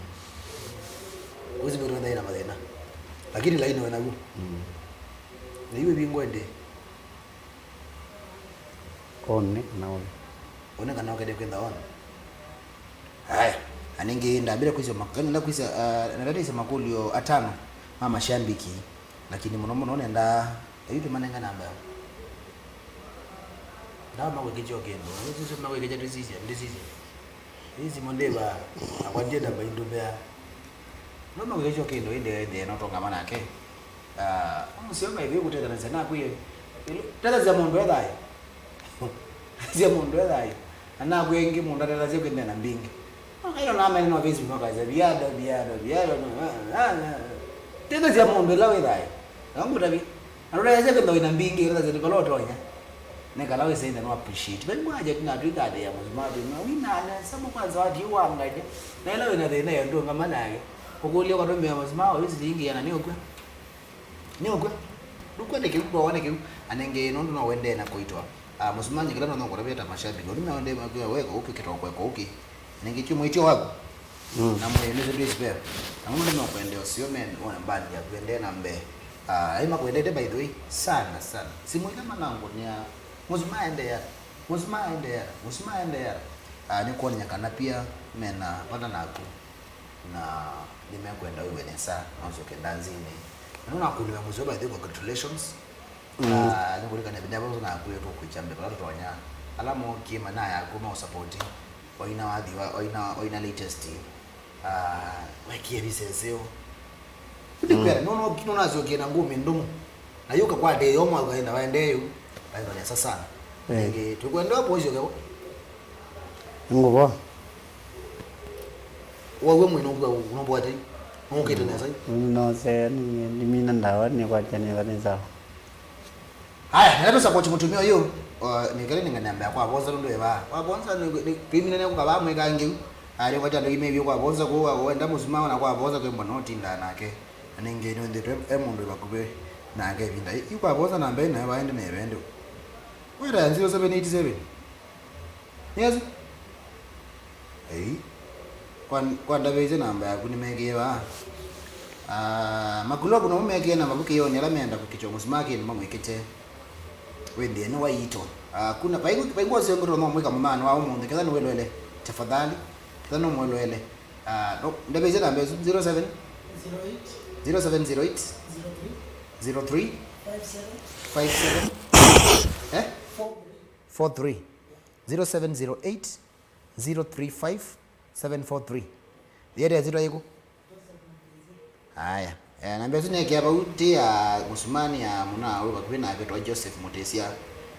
Ũsi mwe ndio na mathĩna. Lakini laini wena gu. Mm. Na iwe bingwa ndi. One kana one. One kana okende kwenda one. Haya, na ningĩ ndambire kwĩsya mak-, kana nenda kwĩsya, ah, nenda nĩsye makũlyo atano ma mashambiki, lakini mũno mũno nenda, yu tũmanenga namba. Ndawa makwĩkĩkya o kĩndũ, yu sisyo makwĩkĩkya ndĩsisya, ndĩsisya. Ĩĩ simũ ndĩva, akwatie namba indũmĩa. No makwĩkĩkya o kĩndũ, ĩndĩ ĩndĩ no tũngama nake. Ah, mũseo maithiĩ kũtethanĩsya nakwĩe, tethanĩsya mũndũ e thayũ. Tethanĩsya mũndũ e thayũ. Na nakwĩa ĩngĩ mũndũ atethanĩsya kwĩ nthĩna mbingĩ. No kaĩlo namene no Facebook makaisya, "Viado, viado, viado, no, ah, ah, ah." Tethanĩsya mũndũ ĩla wĩ thayũ. Na ngũtavya. Na ndũtethanĩsya kwĩ nthĩna mbingĩ, tethanĩsya nĩ vala ũtonya. Nĩ kana wĩsĩ nthĩna wa appreciate. Vai mwaja tu na twĩkathĩa mũsumati. Na wĩnane, samu kwanza wati wangaja. Na ĩla wĩna thĩna yo ndũngama nake. Ũkũlya ũkatũmĩa mũsumati, wĩsĩ silingi ĩana nĩ ũkw'a. Nĩ ũkw'a. Ndũkw'a nĩ kĩu, ndwawa nĩ kĩu. Anenge nũndũ no wendee na kũitwa. Ah, mũsumanyĩ kĩla no nokũtavya ta mashabiki. Ũndũ meendee makwĩa we kũkĩ kĩtoko kũkĩ. Anenge kĩu mwĩtio waku. Mm. Na mwĩ nĩsĩ ndwĩ spare. Na mũndũ no kwendea ũsio men, wona mbandi yaku endee na mbee. Ah, ai makwendete by the way, sana, sana. Simu ila manangu nĩ ya, mũsuma endeea. Mũsuma endeea. Mũsuma endeea. Ah, nĩ kuonanya kana pia mena vata naku. Na nĩmekwenda wĩw'e nesa, na ũsyoke ndanzinĩ. Na nũnakũnĩwe mũseo, by the way, congratulations. Mm. Ah, nĩkũlikana ĩvinda yavo naku tũkwĩkya mbee vala tũtonya. Ala mookie manaya aku ma ũsapoti, oina wathi wa, oina, oina latest, ah, wekie viseseo. Ndikwĩra, mm, nũnasyokie na ngũmĩ ndũmu. Na yu kakwatĩĩo mwathwa ĩna waendee yu, waendwa nesa sana. Eh. Ĩngĩ, tũkwenda ũpo ũsyoke vo. Ngũvo. Waw'e mwĩna ũkua ũnũmbwate. Nũkĩte nesa. Nose, nĩ, nĩmina ndawa, nĩkwatya nesa, nĩ sawa. Haya, nenda tũsapoti mũtumĩa ũyũ. O, nĩkele nĩnganĩambĩa kwa vonza nũndũ eva. Kwa vonza, nĩ, nĩ, twĩmina nĩ kũkava mwĩka ngĩu. Ari kwatya andũ imevyo kwa vonza, kwa wenda mũsuma na kwa vonza kwĩmba no tinda nake. Na ningĩ nĩwĩthĩtwe e mũndũ wĩ vakuvĩ nake ĩvinda yĩĩ. Yu kwa vosa namba ĩna waende na ĩvendũ. Wĩta ya zero seven eight seven. Nĩasu? Ei. Kwa, kwa ndavĩte namba yaku nĩmekĩe vaa. Ah, makuloku namo mekĩe na mavukĩonĩ ala meenda kũkĩtwa mũsumaki nĩ mamwĩkĩte. Wĩthĩe nĩ waitwa. Ah, kuna, vai, vai ngwasyo ngũtwa no mwĩka mũmano wa ũmũnthĩ, ketha nĩwĩloele. Tafadhali. Ketha no mwĩloele. Ah, no, ndavĩte namba ĩsu, zero seven? Zero eight. Zero seven zero eight? Zero three. Zero three? Five seven. Five seven. Eh? Four three. Four three. Zero seven zero eight, zero three five seven four three. Yete ya zitwa yĩkũ? Aya. Eh, namba ĩsu nĩekĩa vau, ti ya mũsumanĩ ya mũna wĩ vakuvĩ nake twa Joseph Mũtĩsya.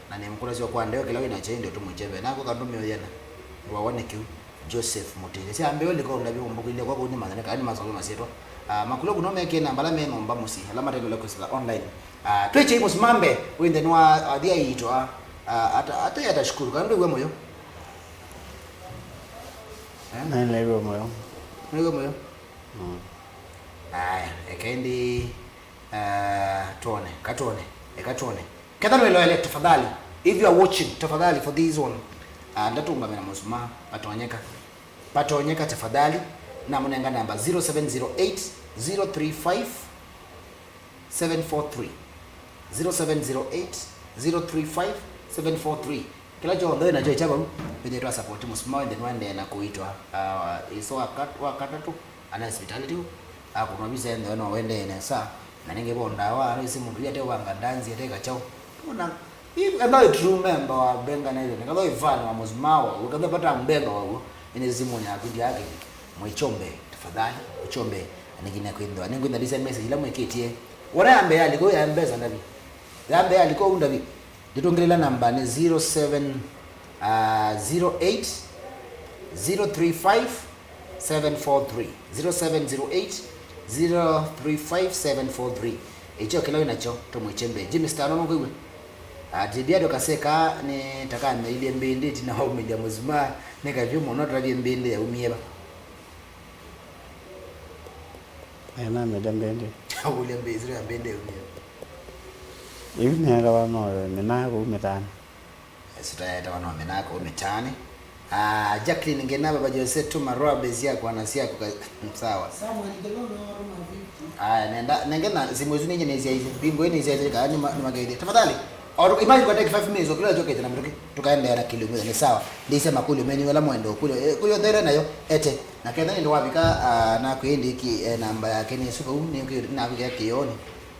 Na nĩmũkũlasya kwa ndeo kĩla wĩ nakyo ĩndĩ ũtũmwĩkye ve. Naku kandũmĩo yena. Ndwawa nĩ kĩu. Joseph Mũtĩsya. Sya mbeo lika ũndavya ũmbũkĩlye kwa kũu nĩmanyane kana nĩmasoma masyĩtwa. Ah, makulo kuno mekĩe namba ala me nyũmba mũsyĩ. Ala matendele kwĩsĩla online. Ah, twĩkye mũsumambe wĩ nthĩnĩ wa athia aitũ. Ah, ah, ata, ata yata shukuru. Kana ndwĩw'a mũyo? Eh? Naĩ naĩw'a mũyo. Nĩw'a mũyo? Mm. Aya, eka ĩndĩ, ah, tuone, katwone, eka tuone. Ketha nĩwĩloele, tafadhali. If you are watching, tafadhali, for this one. Ah, ndatũngame na mũsumaa, patonyeka. Patonyeka, tafadhali. Namũnenga namba zero seven zero eight, zero three five, seven four three. Zero seven zero eight, zero three five, seven four three. Kĩla kyonthe wĩ nakyo kya vau, wĩthĩe twa support mũsumaa wĩ nthĩnĩ wa ndee na kũitwa, ah, ĩso wa kat-, wa katatũ, ana hospitality, akũnwa visa ĩndĩ no wendee nesa, na nĩngĩ vo ndawa, nĩsĩ mũndũ yu ate wanga ndanzi, ate kachaũ. Ona, ethwa ĩ true member wa Benga Nation, ethwa ĩ fan wa mũsumaa wa w'o, ethwa vata mbenga wa w'o, ĩnĩ simũ yaku ndi yake, mwĩchombe, tafadhali, ũchombe, nĩkine kwĩthwa, nĩngwĩtha ndisya message ila mwĩkĩtie. Wona ya mbee ya liko ya mbesa ndavi. Ya mbee ya liko ndavi. Nditũngĩlĩla namba nĩ zero seven, ah, zero eight, zero three five, seven four three. Zero seven zero eight, zero three five, seven four three. Ĩkyo kĩla wĩ nakyo, tũmwĩkye mbee. Jimmy Star, no nũkwĩw'a? Ah, Tibiado Kaseka, nĩ takamĩilye mbĩndĩ, tina waumĩlya mũsumaa, nĩ kavyũ mũno, tũtavye mbĩndĩ yaumie va. Ena mĩlya mbĩndĩ. Ũlya mbĩndĩ, zero ya mbĩndĩ yaumie va. Ĩu nĩetawa no mĩnaa kũu mĩtaanĩ. Sita yetawa no mĩnaa kũu mĩtaanĩ. Ah, Jacqueline Ngena, Baba Jose, tuma rwambe syakwa na syaku ka-, sawa. Samuel Ngelolo, tuma fifty. Aya, nenda, nenge na simũ isu ninye nĩsyaisye. Bingo ĩ nĩsyaisye, kana nĩma-, nĩmageithie. Tafadhali, o tu-, imagine kwa take five minutes, okila chokete na mtuki. Tukaendelea na kĩlio mwĩthwa nĩ sawa. Ndĩsya makũlyo menyu ala mwenda ũkũlyo. Eh, kũlyo ndere nayo, ete. Na ketha nĩndĩ wavika, ah, nakwĩndĩki, eh, namba yake nĩ ĩsu vau, nĩ-, navikĩa kĩonĩ.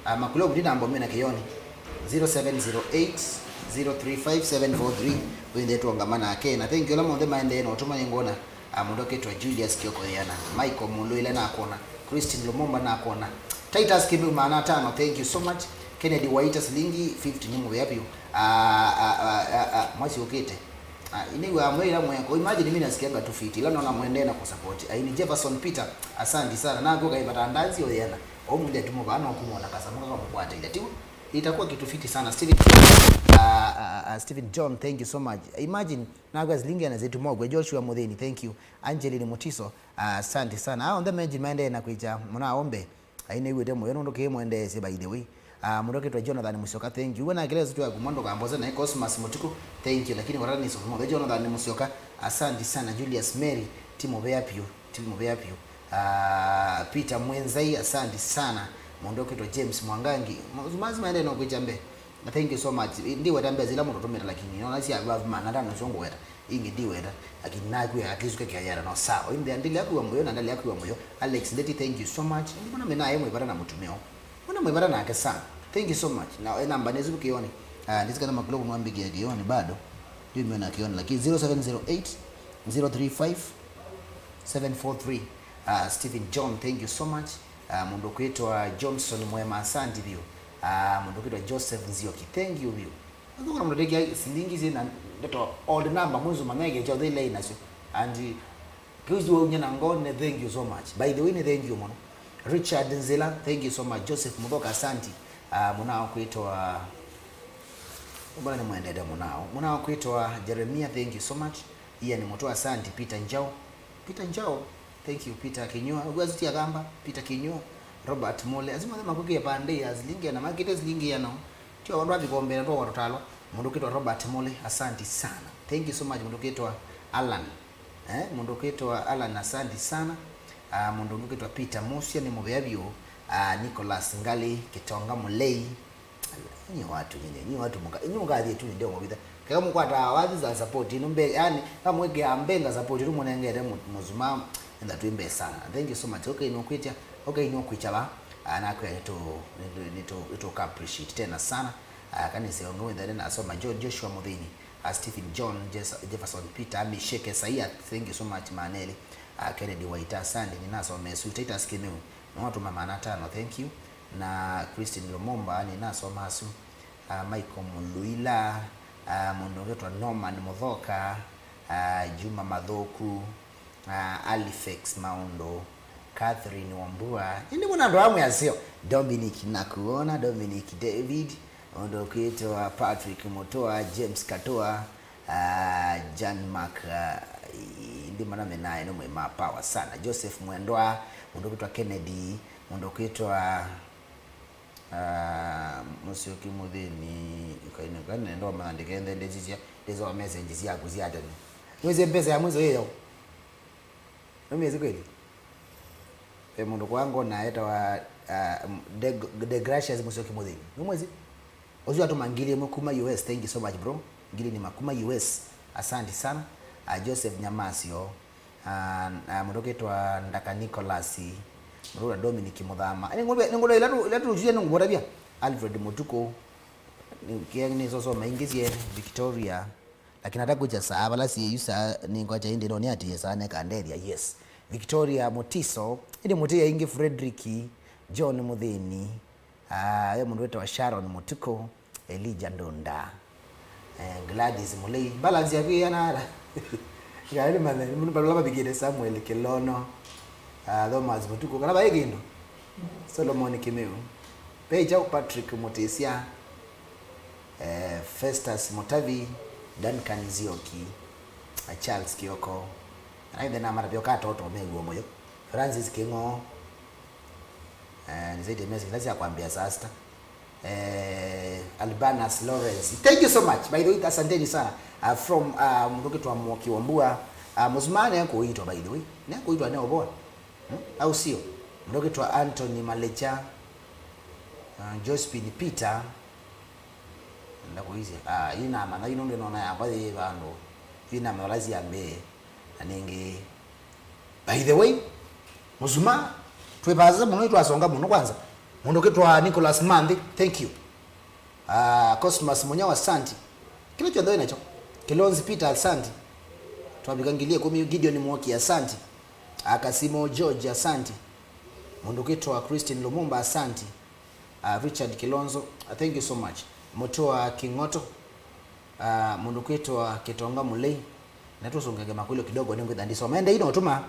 Ah, makũlyo kuti namba ũmina kĩonĩ. Zero seven zero eight, zero three five, seven four three, wĩthĩe tuongama nake. Na thank you ala monthe maendee na ũtũma nĩngwona. Ah, mũndũ akĩtwa Julius Kioko Yena, Michael Mulwile nakwona, Christine Lumumba nakwona, Titus Kimeu maana atano, thank you so much. Kennedy Waita silingi fifty nĩ mũvea vyũ. Ah, ah, ah, ah, ah, mwasi ũkĩte. Ah, inĩw'a mwĩra mweko. Imagine mimi nasikianga tu fiti. Ila naona mwendee na kusupport. Aini Jefferson Peter, asante sana. Na kwa kaibata ndazi oyena. Omunde tumo bana okumona kasa muka kwa mkwata ile tiwa. Itakuwa kitu fiti sana. Steven, ah, ah, ah, Steven John, thank you so much. Imagine, na kwa silingi ana zetu mogwe. Joshua Muthini, thank you. Angeline Mutiso, ah, asante sana. Ah, on the menji maende na kuicha. Muna ombe. Ai, nĩw'ĩte mũyo nũndũ kĩĩ mwendeesye, by the way. Ah, mũndũ ũkĩtwa Jonathan Mũsyoka, thank you. We nakĩla ĩsutu yaku mwa ndũkambose naĩ Cosmas Mũtuku, thank you. Lakini kwa tata nĩsũvĩ mothe Jonathan Mũsyoka, asante sana. Julius Mary, ti mũvea piũ, ti mũvea piũ. Ah, Peter Mwenzai, asante sana. Mũndũ ũkĩtwa James Mwangangi, mazima ende no kwĩcha mbee. Na thank you so much. Ndiweta mbesa ila mũndũ ũtũmĩte, lakini nona sya above maana atano nĩsyo ngũweta. Ingĩ ndiweta, lakini nakwĩa at least ũkekĩa yara no sawa. Ĩndĩ ndilea kwĩwa mũyo na ndalea kwĩwa mũyo. Alex Ndeti, thank you so much. Ĩndĩ mbona mena aye mwĩvata na mũtumĩo? Mbona mwĩvata nake sana? Thank you so much. Na, eh, namba nĩ ĩsu kĩoni. Ah, ndisikana makilo kunwa mbiki ya kĩoni bado. Ndio mwana kĩoni, lakini zero seven zero eight, zero three five, seven four three. Ah, Stephen John, thank you so much. Ah, mũndũ kwĩtwa Johnson Mwema, asante vyũ. Ah, mũndũ kwĩtwa Joseph Nzioki, thank you vyũ. Athũkũna mũndũ ndĩkĩa silingi syĩ na ndeto odd number, mwĩsũ manyeke kyonthe ila inasyo. And kĩu si waumya na ngoo, nĩ thank you so much. By the way, nĩ thank you mũno. Richard Nzila, thank you so much. Joseph Muthoka, asante. Ah, mũna wa kwĩtwa, mbona nĩmwendete mũnao. Mũna wa kwĩtwa Jeremia, thank you so much. Ian Mutua, asante. Peter Njau. Peter Njau, thank you. Peter Kinyua, ũgwasũtia kamba. Peter Kinyua, Robert Mole. Asu mothe makwĩkĩe pandei ya silingi ĩana, makĩte silingi ĩana. Tio vandũ athi kombea ndo watũtalwa. Mũndũ ũkĩtwa Robert Mole, asante sana. Thank you so much. Mũndũ ũkĩtwa Alan. Eh, mũndũ ũkĩtwa Alan, asante sana. Ah, mũndũ ũngĩ ũkĩtwa Peter Musia, nĩ mũvea vyũ. Ah, Nicholas Ngali, Kitonga Mulei. Nyi watu nyinyi, nyi watu muka, nyi mukathi tu ndio mubitha. Kaka mukwata wathi za support inu mbe, yani, kama mweke ambenga support tu munengere mu-, muzuma, enda tu mbe sana. Thank you so much. Okay, no kwitia. Okay, no kwitia ba. Ah, na kwa tu, ni tu, ni tu ka appreciate tena sana. Ah, kanisa yangu ndio nasoma Jo-, Joshua Muthini. uh, Stephen John, Jes- Jefferson Peter, Misheke Saia, thank you so much, Maneli, uh, Kennedy Waita, Sandy, nĩnasoma ĩsu, Titus Kimeu, nĩwatũma maana atano, thank you, na Christine Lumumba, nĩnasoma asu, uh, Michael Muluila, uh, mũndũ ũngĩtwa Norman Muthoka, uh, Juma Mathuku, uh, Alifex Maũndũ, Catherine Wambua, ĩndĩ mũna andũ amwe aseo, Dominic Nakuona, Dominic David, mũndũ ũkwĩtwa Patrick Mutua, James Katua, uh, Jan Mark, uh, ĩndĩ mana menaye nĩ mwĩ ma power sana, Joseph Mwendwa, mũndũ ũkwĩtwa Kennedy, mũndũ ũkwĩtwa Ah, Mũsyoki Mũthĩni, kainĩ kanenda ũmanya ndikenthe ndĩsisya ndĩsoma message syaku sya tene. Nĩwĩsĩ mbesa ya mwiso yĩyo? Nũmĩsĩ kweli? Ve mũndũ kwa ngona etawa, ah, De, De Gracious Mũsyoki Mũthĩni. Nũmwĩsĩ? Ũsu atũma ngili ĩmwe kuma U S, thank you so much bro. Ngili nĩma kuma U S. Asante sana. Ah, Joseph Nyamasio. Ah, ah, mũndũ ũkwĩtwa Ndaka Nicholas, mũndũ ũkwĩtwa Dominic Mũthama. Nĩ ngũndũ, nĩ ngũndũ ila tu, ila tuchuie nĩ ngũtavya. Alfred Mũtukũ, nĩ, kĩa nĩ soso maingĩ sie, Victoria. Lakini hata kucha saa, vala sie yu saa, nĩ ngwacha indi no nĩ atie saa, neka ndethia, yes. Victoria Mutiso, indi mũtia ingi Frederick, John Mũthĩni, Ah, ve mũndũ wĩtawa Sharon Mũtukũ, Elijah Ndunda, eh, Gladys Mũlei. Balance yaku ĩana ata? Ngai nĩ manya, nĩ mũndũ vala mavikĩte Samuel Kĩlono, ah, Thomas Mũtukũ, kana vaĩ kĩndũ? Solomon Kĩmeu. Ve kyaũ Patrick Mũtĩsya, eh, Festus Mũtavi, Duncan Nzioki, ah, Charles Kioko. Na ithe na matavyo ka toto me w'o mũyo. Francis Kĩng'o. Eh, nisaidie message, lazima kuambia sasa. Eh, Albanas Lawrence. Thank you so much. By the way, asanteni sana. Uh, from, uh, mũndũ ũkwĩtwa Mwoki wa Mbua. Uh, Mũsumane kuitwa, by the way. Ne kuitwa ne oboa. Hmm? Au sio? Mũndũ ũkwĩtwa Anthony Malecha. Uh, Josephine Peter. Ndakuizia. Ah, ina mana ino ndio naona yakwa yĩ vandu. Ina malazi ya mbee. Na ningĩ, by the way, Mũsuma, twĩvasa mũno, nĩtwasonga mũno kwanza. Mũndũ ũkwĩtwa Nicholas Manthi, thank you. Ah, Cosmas Mũnyao, asanti. Kĩla kyonthe wĩ nakyo. Kilonzi Peter, asanti. Twavika ngili ĩkũmi, Gideon Mwoki, asanti. Ah, Kasimo George, asanti. Mũndũ ũkwĩtwa Christine Lumumba, asanti. Ah, Richard Kilonzo, ah, thank you so much. Mũtũa King'oto, ah, mũndũ kwĩtwa Kĩtonga Mũlei, na tũsũngenge makũlyo kidogo, nĩngwĩtha ndisoma. Ende ino tuma.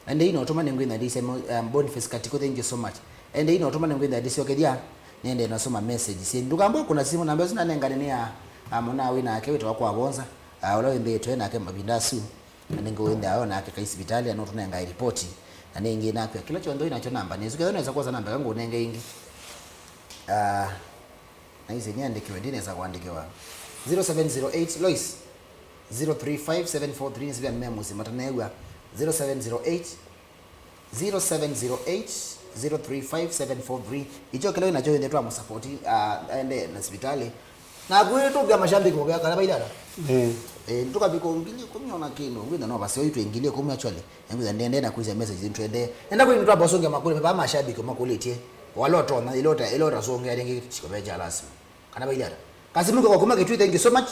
Ende ino tuma nĩngwĩtha ndise mo-, um, Boniface Katiko, thank you so much. Ende ino tuma nĩngwĩtha ndisokethia, nĩende nasoma message. Sie ndukambwa kuna simu namba sina nengane ni ya, ah, mwana wĩ nake wĩtwa kwa Bonza, ah, ũla wĩmbĩtwe nake mavinda asu. Na nĩngĩ ũĩnthĩa yo nake kai sivitali, anotũnengae ripoti. Na nĩngĩ nakwĩa kĩla kyonthe wĩ nakyo namba nĩsu. Kethwa nesa kwosa namba ĩka ngũnenge ĩngĩ. Ah, na isi nĩandĩkiwe, ndinesa kũandĩkiwa. Zero seven zero eight, Lois, zero three five seven four three, nĩsivya me mũsyĩ mataneew'a. Zero seven zero eight, zero seven zero eight, zero three five seven four three. Icho kĩla wĩ nakyo wĩthĩe twamũsapoti, ah, aende na sivitali. Na kwĩtũkĩa mashabiki mũvea kana vailala. Eh. Eh, tukavika ngili ĩkũmi ona kĩndũ. Ngwĩtha no vaseo itwe ngili ĩkũmi actually. Ngwĩtha ndende na kwĩsya message ntwende. Nenda kwĩ nitwa bosunge makũlyo, vaa mashabiki makũlĩtye. Wala ũtonya, ila ũta-, ila ũtasũngĩa rĩngĩ chikovecha lazima. Kana vailala. Kasimu kwa kuma Kitui, thank you so much.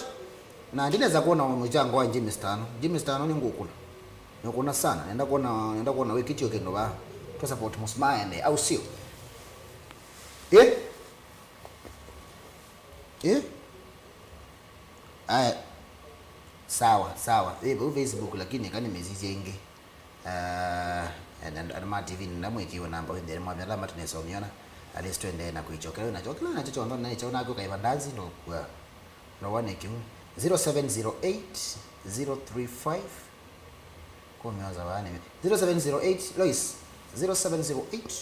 Na ndinaweza kuona mchango wa James Tano. James Tano ni ngukuna. Ngukuna sana. Nenda kuona, nenda kuona wiki tio kendo ba. Tu support Musmaende, au sio? Eh? Eh? Aya. Sawa, sawa. Eh, bu Facebook lakini kani mezizia ingi. Uh, and, and, and ma T V nenda mwikiwe namba wende mwa mela matu nesomyona. At least twende na kuichokela na chokela na chocho ndo na chona kwa kaibandazi ndo kwa. No one kiu. Zero seven zero eight zero three five. Kumyoza wane. Zero seven zero eight, Lois. Zero seven zero eight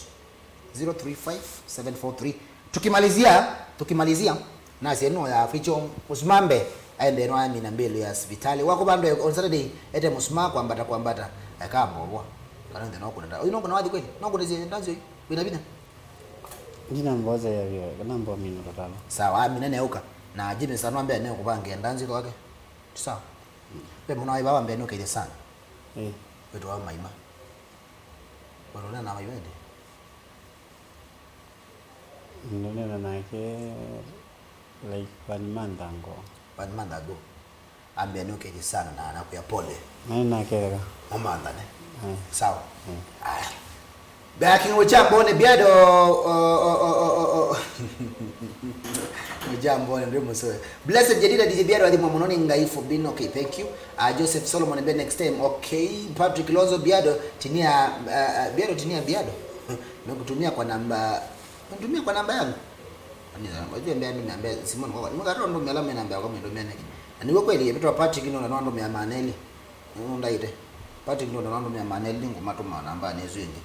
zero three five seven four three. Tukimalizia, tukimalizia, na seno ya ficho usimambe aende no amina mbele ya sivitali. Wako bando on Saturday, ete musuma kwambata, kwambata. Akambobwa. Kana ndio no kuna. Uyu no kuna wathi kweli? No kuna zie ndazo. Wina bina. Ndina mboza ya vyo, kana mbo mino totalo. Sawa, amina ne uka. Na Jimmy sanwa mbe ne kubange ndanzi kwake. Sawa. Pe muna wa ibaba mbe no kile sana. Eh. Wetu wa maima. Wetu na maima ndi. Nonena nake, like, one month ago. One month ago. Ambia nĩ ũkethye sana na nakwĩa pole. Nai naketheka. Mamanthane. Aye. Sawa. Aye. Aya. Backing Uchambone Biado, o, o, o, o, o, o. Uchambone ndĩ mũsoe. Blessed Jadida D J Biado, athimwa mũno nĩ Ngai for being okay. Thank you. Uh, Joseph Solomon, be next time. Okay. Patrick Lozo Biado, tinia, uh, uh, Biado, tinia Biado. Nimekutumia kwa namba, nitumia kwa namba yangu. Wajua mbea ndumia mbea simu kwa. Nimekatoa ndumia alama ina mbea kwa ndumia niki. Na niwe kweli, yepitwa Patrick ndio ndo ndumia maneli. Ndio ndaite. Patrick ndio ndo ndumia maneli, ningumatuma namba nesu ingi.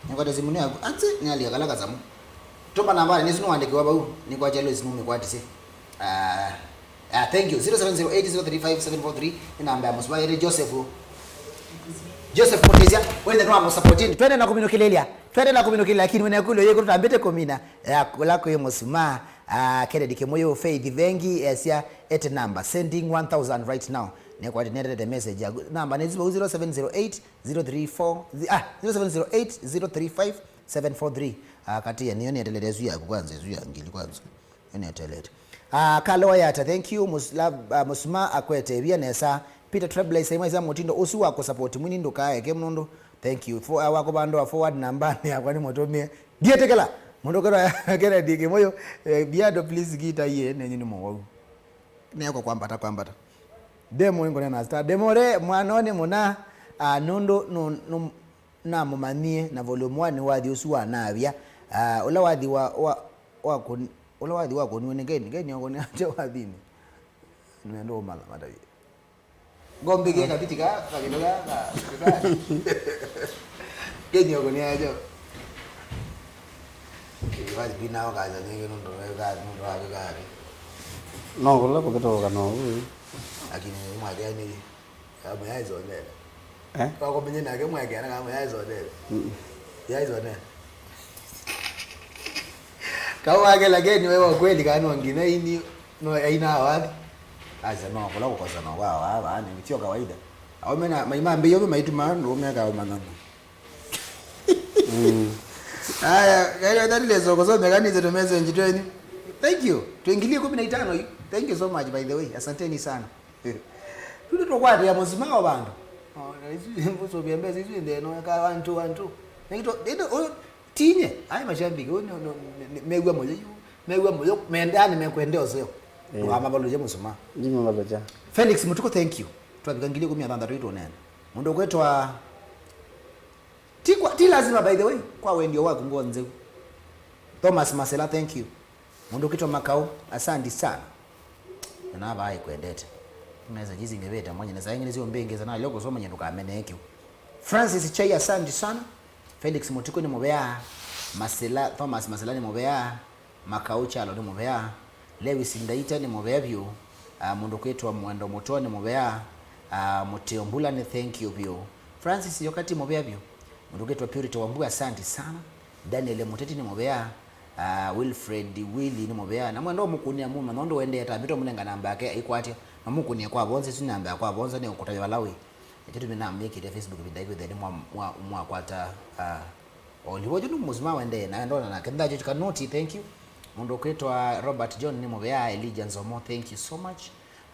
Nikwate simu yaku. Atse, ni alia kala kasamu. Tuma namba nesu ni wandiki wa bau. Ni kwa chalo simu mekwatise. Ah, ah, thank you. Zero seven zero eight zero three five seven four three. Ni namba ya Musuma, yete Joseph. Joseph Mutisia, wende no amo supportini. Twende na kuminukililia. Twende na kuminukililia, lakini wene kulo yeko tutambite kumina. Ya kula kwa Musuma. Ah, Kennedy Kimuyu, Faith Vengi, esia ete namba. Sending one thousand right now. Nekwati nete message ya namba ni zero seven zero eight zero three four, ah, zero seven zero eight zero three five seven four three. Ah, kati ya niyo ni etelele zu ya kwanza, zu ya ngili kwanza. Ĩnetelete. Ah, Kalo Wayata, thank you. Mus-, love, ah, Musuma akwete ĩvia nesa. Peter Trailblazer, imwe sya mũtindo ũsu wa kũsupport mwini ndũkaeke mũno. Thank you. For, ah, wa kũvandũa forward namba yakwa nĩ mũtũmĩe. Ndietĩkĩla. Mũndũ ũkĩtwa Kennedy Kĩmũyũ, eh, Biado, please gita iye nenyu nĩ mũwau. Nĩekwa kwambata, kwambata. Demo ĩngũne na star. Demo re, mwana nĩ mũna, ah, nũndũ, nũ-, nũ-, namũmanyie na volume one wathi ũsu wa navya. Ah, ũla wathi wa, wa, wa kũn-, ũla wathi wa kũniwe nĩ Ngeni, Ngeni akũnia atĩa wathinĩ? Nĩmenda ũmala matavye. Ngombe kĩ kabiti ka, kabiti ka, ka, ka. Ngeni akũnia atĩa? Kĩvathi pinao kaza nĩngĩ nũndũ weka, nũndũ wa kĩkathi. No kũla kũvĩtũka no ũu. Lakini mwakea nĩyĩ. Kama yaizonela. Eh? Kwa kumenye nake mwake ana kama yaizonela. Mm. Yaizonela. Kau wake lakini wewe wa kweli kana wangine ini no aina wapi? Asa no kula kukosa no kwa wa wa ni sio kawaida. Au mena maima mbe yobe maituma ndo meka umangana. Mm. Aya, kayo ndani lezo kusoma kanisa to message twenty. Thank you. Tuingilie kumi na itano hii. Thank you so much, by the way. Asanteni sana. Tũndũ tũkwatĩa mũsimao vandũ. O, na isu, ngũsũvĩa mbesa isu ĩndĩ ĩno, eka one two, one two. Nĩkĩto, ĩndĩ, ũyũ, tinye, aĩ mashabiki, ũyũ nĩ, nĩ, nĩ, nĩ, mew'a mũyo yu, mew'a mũyo, menda, nĩ mekwendea ũseo. Eh. Ndũkamavalũkye mũsimao. Ndimũvalũkya. Felix Mũtuku, thank you. Twavika ngili ĩkũmi na thanthatũ itũneena. Mũndũ ũkwĩtwa, ti kwa, ti lazima, by the way, kwa wendio waku ngoo nzeu. Thomas Masela, thank you. Mũndũ ũkĩtwa Makau, asanti sana. Na navaa ĩkwendete. Message ici ngĩvĩte mwenye, na saa ingĩ nĩsyo mbĩngĩsa, na leo kũsoma nye ndũkamenee kĩu. Francis Chai, asanti sana. Felix Mũtuku nĩ mũvea. Masila, Thomas Masila nĩ mũvea. Makau Chalo nĩ mũvea. Lewis Ndaita nĩ mũvea vyũ. Ah, mũndũ kwĩtwa Mwendo Mũtwa nĩ mũvea. Ah, Mũteo Mbula nĩ thank you vyũ. Francis Yokati mũvea vyũ. Mũndũ kwĩtwa Purity Wambua, asanti sana. Daniel Mũteti nĩ mũvea. Ah, Wilfred Willy nĩ mũvea. Na mwenda ũmũkũnĩa mũma, nũndũ wendee atambĩtwe mũnenga namba yake aikwatya. Na mũkũnĩe kwa vonza, isu namba ya kwa vonza nĩ ũkũtavya vala wĩ. Nĩkyo tumi namĩkĩte Facebook vinda ĩkwĩthĩa nĩ mwa, mwa, mwakwata, ah, olivo jũ nĩ mũsima wendee, na ndona nake. Nthacho Kanoti, thank you. Mũndũ kwĩtwa Robert John nĩ mũvea, Elijah Nzomo, thank you so much.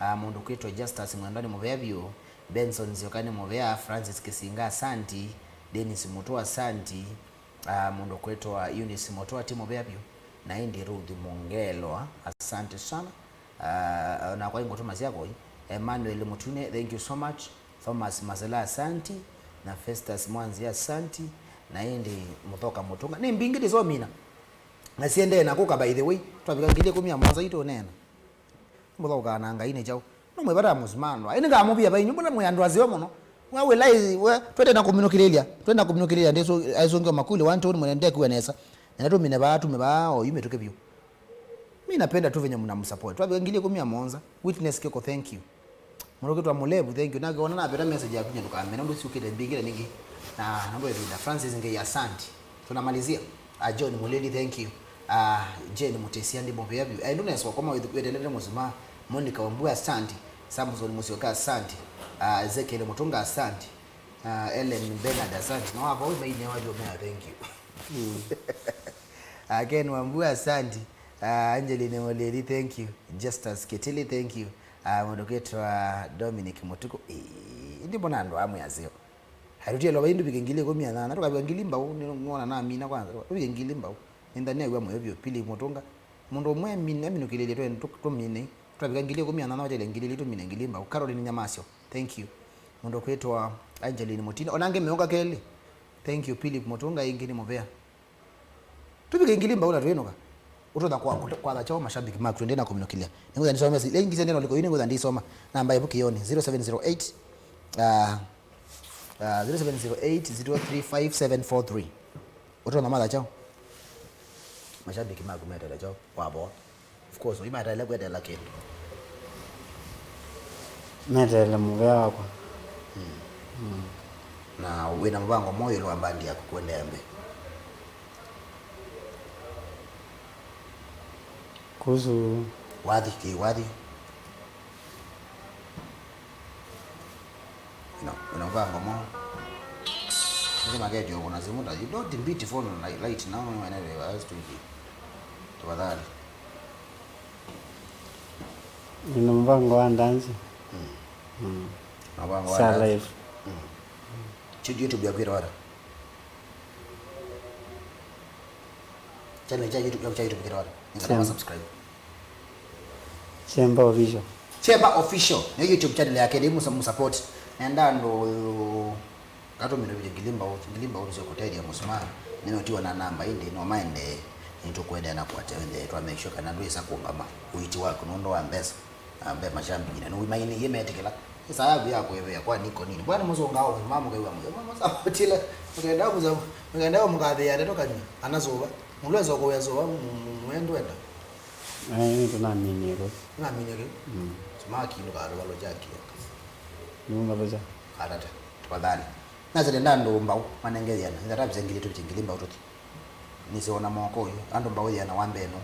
Ah, mũndũ kwĩtwa Justus Mwenda nĩ mũvea vyũ. Benson Nzioka nĩ mũvea, Francis Kisinga, asanti. Dennis Mutua, asanti. Ah, mũndũ kwĩtwa Eunice Mũtũa ti mũvea vyũ, na ĩndĩ Ruth Mũngelwa, asante sana. Ah, nakwa ingũtũma syakoi, Emmanuel Mũtune, thank you so much. Thomas Masela, asanti. Na Festus Mwanzi, asanti. Na ĩndĩ Mũthoka Mũtũnga. Nĩ mbingĩ ndĩsomina. Na siendee na kũka, by the way. Twavika ngili ĩkũmi na mũonza itũneena. Mũthaũkaa na Ngai nĩ kyaũ? No mwĩvata mũsimano. Ĩndĩ ngamũvia vainyu, mbona mwĩ andũ aseo mũno? Wa wĩla ĩ, we, twende na kũminũkĩlĩlya. Twende na kũminũkĩlĩlya. Ndĩsũ-, aisũngĩo makuli, one, two, nĩmwene ndekuwa nesa. Na tũmine vaa, tume vaa, o, yu mĩtũke vyũ. Mi napenda tu venye mnamsupport. Twavika ngili ĩkũmi na mũonza. Witness Kĩko, thank you. Mũndũ ũkĩtwa Mũlevu, thank you. Nake ona naveta message yaku, nye ndũkamena, ũndũ siũkĩte mbingĩle ningĩ. Na, nũndũ ĩvinda. Francis Ngei, asante. Tunamalizia. Ah, John Muleli, thank you. Ah, Jane Mutesia, ndi mũvea vyũ. Eh, ndũnesa ũkoma wĩthu-, wetelete mũsuma. Monica Wambua, asante. Samson Musyoka, asante. Ah, Ezekiel Mutunga, asante. Ah, Ellen Bernard, asante. Na wavo, maine wa vyũ mea, thank you. Mm. Ah, Ken Wambua, asante. Ah, Angeline Muleli, thank you. Justus Ketili, thank you. Ah, mũndũ kwĩtwa Dominic Mũtukũ. Ĩĩ, ĩndĩ mbona andũ amwe aseo. Arutĩe loba ĩndĩ vike ngili ĩkũmi na nana, tũkavika ngili mbau, nĩ ng'ona namina kwanza, tũvike ngili mbau. Nĩntha nĩaw'a mũyo vyũ, Philip Mũtũnga. Mũndũ ũmwe amine, aminũkĩlĩlye twe-, tũ-, tũmine. Twavika ngili ĩkũmi na nana, watele ngili ilĩ tũmine ngili mbau. Caroline Nyamasyo, thank you. Mũndũ kwĩtwa Angeline Mũtinda. Ona angĩ meũka kelĩ. Thank you, Philip Mũtũnga, ĩngĩ nĩ mũvea. Tũvike ngili mbau na twĩnũka. Ũtonya kwa, kwa, kwatha kyaũ mashabiki maku, twende na kũminũkĩlya. Nĩngwĩtha ndisome message. Ĩngĩ sendena ũliko, ĩngĩ nĩngwĩtha ndisoma. Namba ĩvu kĩoni, zero seven zero eight, ah, ah, zero seven zero eight zero three five seven four three. Ũtonya matha kyaũ? Mashabiki maku metele kyaũ? Kwavo. Of course, ũimaetaile kwetela kĩndũ. Meteele mũvea wakwa. Mm. Mm. Na wĩna mũvango mwaũ ĩũlũ wa mbandi yaku kũendeea mbee? Kuhusu wathi, kĩ wathi? Wĩna, wĩna mũvango mwaũ? Nĩkĩ maketio kũna simũ ta, you don't beat phone like, right now, whenever you are doing it. Tafadhali. Nina mpango wa ndanzi. Mm. Mm. Na mpango wa Sa ndanzi. Live. Mm. Chu-, YouTube yaku ĩtawa ata? Channel cha YouTube, cha YouTube ĩtawa ata? Nĩkana Same. Subscribe. Chemba Official. Chemba Official, nĩ YouTube channel yake, nĩ mũsa-, mũsupport. Nenda andũ katũmĩle ngili mbau, ngili mbau nĩsyo kũtethya Mũsumaa. Nĩmetiwa na namba ĩndĩ, no maendee, nĩtũkũendeea na kũatĩĩa wende, twa make sure kana ndwĩsa kũngama ũiiti waku nũndũ wa mbesa. Na mbe mashabiki na nĩwĩmainĩie metĩkĩla. Ĩsaa yaku ya kũĩvĩa kwa niko nini. Bwana mũsũngaa Mũsumaa mũkaiwa mũyo. Mũsapotile, mũkenda mũsa-, mũkenda mũkathĩa ndeto kanywa. Anasũva. Mũlwesa kũwĩa sũva, mu-, mu-, mwendwenda. Aĩ, nĩtũnaminie kĩu. Naminie kĩu? Mm. Sima kindu ka lũvalo kya kĩo. Nĩ lũvalo kya? Katata. Tafadhali. Nasele nda andũ mbau, manenge yĩana. Nĩtha tavise ngili tũvike ngili mbau tũthi. Nĩsĩ ona mwaka ũyũ, andũ mbau yĩana wa mbee nũ.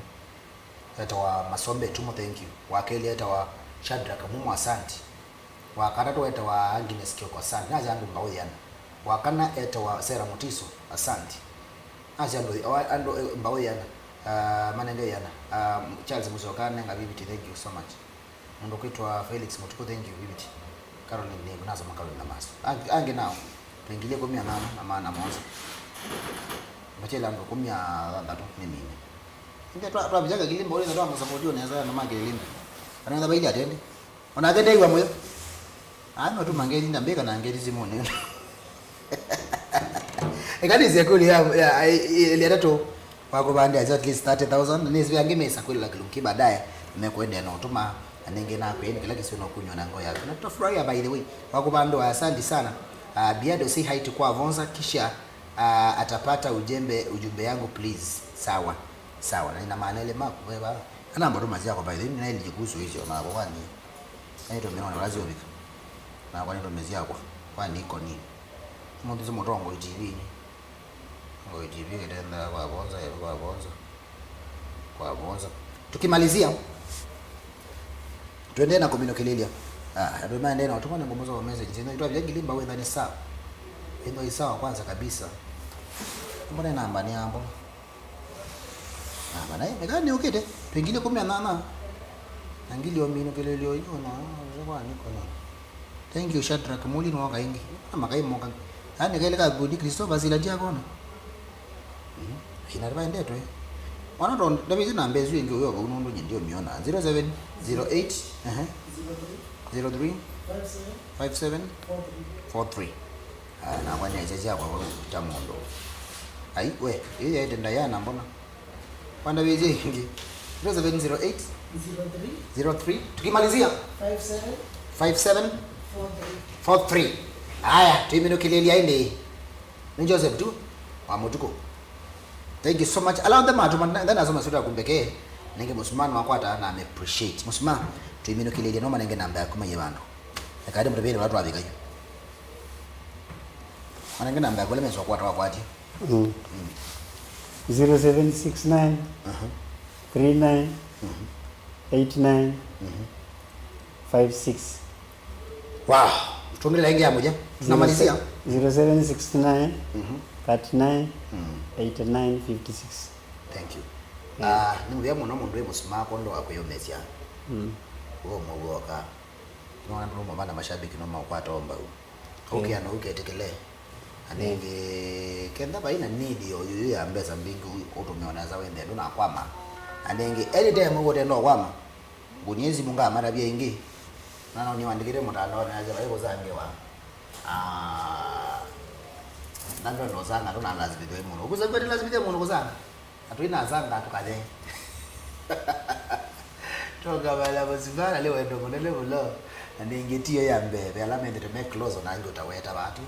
Etawa Masombe Tumo, thank you. Wa kelĩ etawa Shadrack Mumo, asante. Wa katatũ etawa Agnes Kioko, asante. Nasya andũ mbau yĩana. Wa kana etawa Sarah Mutiso, asante. Nasya andũ, awa, andũ, eh, mbau yĩana. Ah, manenge yĩana. Ah, Charles Musyoka, nenga Viviti, thank you so much. Mũndũ kwĩtwa Felix Mũtukũ, thank you, Viviti. Caroline, nĩ, nasoma Caroline na maso. Angĩ, angĩ nao, twĩ ngili ĩkũmi na nana na maana mũonza. Machela andũ ĩkũmi na thanthatũ nĩ mine. Ĩndĩ twa, twavika ngili mbau, ĩndĩ twamũsapoti nesa na makĩlĩlĩ mbĩ. Kana nĩ vaili atende. Onake ndeiwa mũyo. Ah, no tuma ngeli na mbika na ngeli simũnĩ. Ĩkanĩsya kweli ya, ya, ya, ya, ya tatu. Wakũvandĩa at least thirty thousand, nĩsĩ angĩ mesa kwĩlĩla kĩlungu kĩ baadaye, mekũendeea na ũtũma, na nĩngĩ nakwĩa nĩ kĩla kĩsio no kunywa na ngoo yaku. Na tutafurahia, by the way. Wakũvandĩa, asante sana. Uh, Biado, say hi to Kwa Vonza, kisha, uh, atapata ujembe, ujumbe yangu please. Sawa. Sawa. Na nina maana ile maku, wewe. Ana mboto mazi yako, by the way, nina ili kuhusu hizo, na kwa kwani. Naitwa mimi na lazio vika. Na kwa nini tumezia kwa? Kwa niko nini? Mtu sema tongo T V ni. Ngoi T V ĩkĩtenda kwa vonza, ĩla kwa vonza, kwa vonza. Tukimalizia, tuendee na kũminũkĩlĩlya. Ah, andũ maendee na ũtũmane ngũmũsoma message. Ĩno itwa vya ngili mbau ĩthani sawa. Ĩno ĩ sawa kwanza kabisa. Mbona namba nĩ ambo? Namba naĩ, ĩka nĩ ũkĩte. Twĩ ngili kũmi na nana. Na ngili o minũkĩlĩlyo yu na kwa niko nini. Thank you, Shadrack. Muli nĩwoka ĩngĩ. Na makai moka. Yaani, kaile ka good Christopher sila ndiakona. Mhm. Ina vaendetwe. Wana to, ndavisi namba ĩsu ĩngĩ ũyo vau nũndũ nyie ndiomiona. Zero seven zero eight, ehe. Zero three. Five seven. Four three. Ah, na kwani aisha syakwa vau ta mũndũ. Ai, we, ĩĩ yaĩte Diana mbona? Wanda wĩje ĩngĩ. Zero seven zero eight. Zero three. Zero three. Tukimalizia? Five seven. Five seven. Four three. Four three. Aya, tũiminũkĩlĩlya ĩndĩ. Nĩ Joseph tu wa Mũtukũ. Thank you so much. Ala onthe matuma, then asoma sura kumbeke. Nenge Mũsumaa nĩwakwata na ame appreciate. Mũsumaa, tũiminũkĩlĩlya no manenge namba yaku maiye vandũ. Eka ndĩ mũtavĩle vala twavika yu. Manenge namba yaku ĩla mesũa kwata wakwatie. Mm. Mm. Zero seven six nine, aha, three nine, mhm, eight nine, mhm, five six. Wow. Tuongelela ingi ya moja. Tunamalizia. Zero seven six nine, mhm, thirty nine, mhm, eighty nine fifty six. Thank you. Yeah. Ah, nĩ mũvea mũno mũndũ wĩ Mũsumaa kwondũ wa kwĩyũmĩsya. Mm. Ũmwe w'oka. Nona ndũmwe mana mashabiki no makwata mbau. Ũkĩa no ũketĩkĩle. Anenge kenda vaina need yo yuyu ya mbesa mbingi ũtũmĩwa nesa wende ndũnakwama. Anenge anytime ũgũtenda kwama. Ngũnie simu ngamatavya ĩngĩ. Nano niwandĩkĩte mũtandaonĩ aja vai kũsangiwa. Ah. Nando no sanga tuna lazima mũno. Ũkusangwa ni lazima mũno kusanga. Atũinasanga tũkathe. Tũkavala mũsumbaa na lĩ wendo mũnene mũno. Na ningĩ tiyo ya mbee ve ala mendete me close ona angĩ ũtaweta vatu.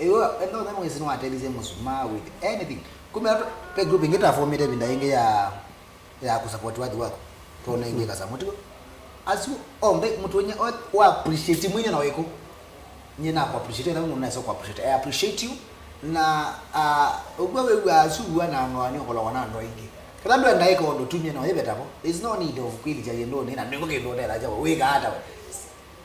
Ĩyo enda ũthema wĩsĩ nĩwatelisye mũsumbaa with anything. Kumbe atu- pe group ĩngĩ tafomĩte ĩvinda ĩngĩ ya ya kũsupport wathi waku. Tona ĩngĩ kasa mũtuo. Asu onthe mũtu wenye wa appreciate mwinyo na wĩkũ. Nye na ku appreciate na mũndũ nesa ku appreciate. I appreciate you. Na uh, ũgwa wĩw'a asu wa na ngoa nĩ ũkolowa na andũ aingĩ. Kata ndwenda ĩka ũndũ tumie na yĩvetavo. There is no need of kwĩlikya yĩndũ nĩ na nĩko kĩndũ ũtela jawa wĩka hata we.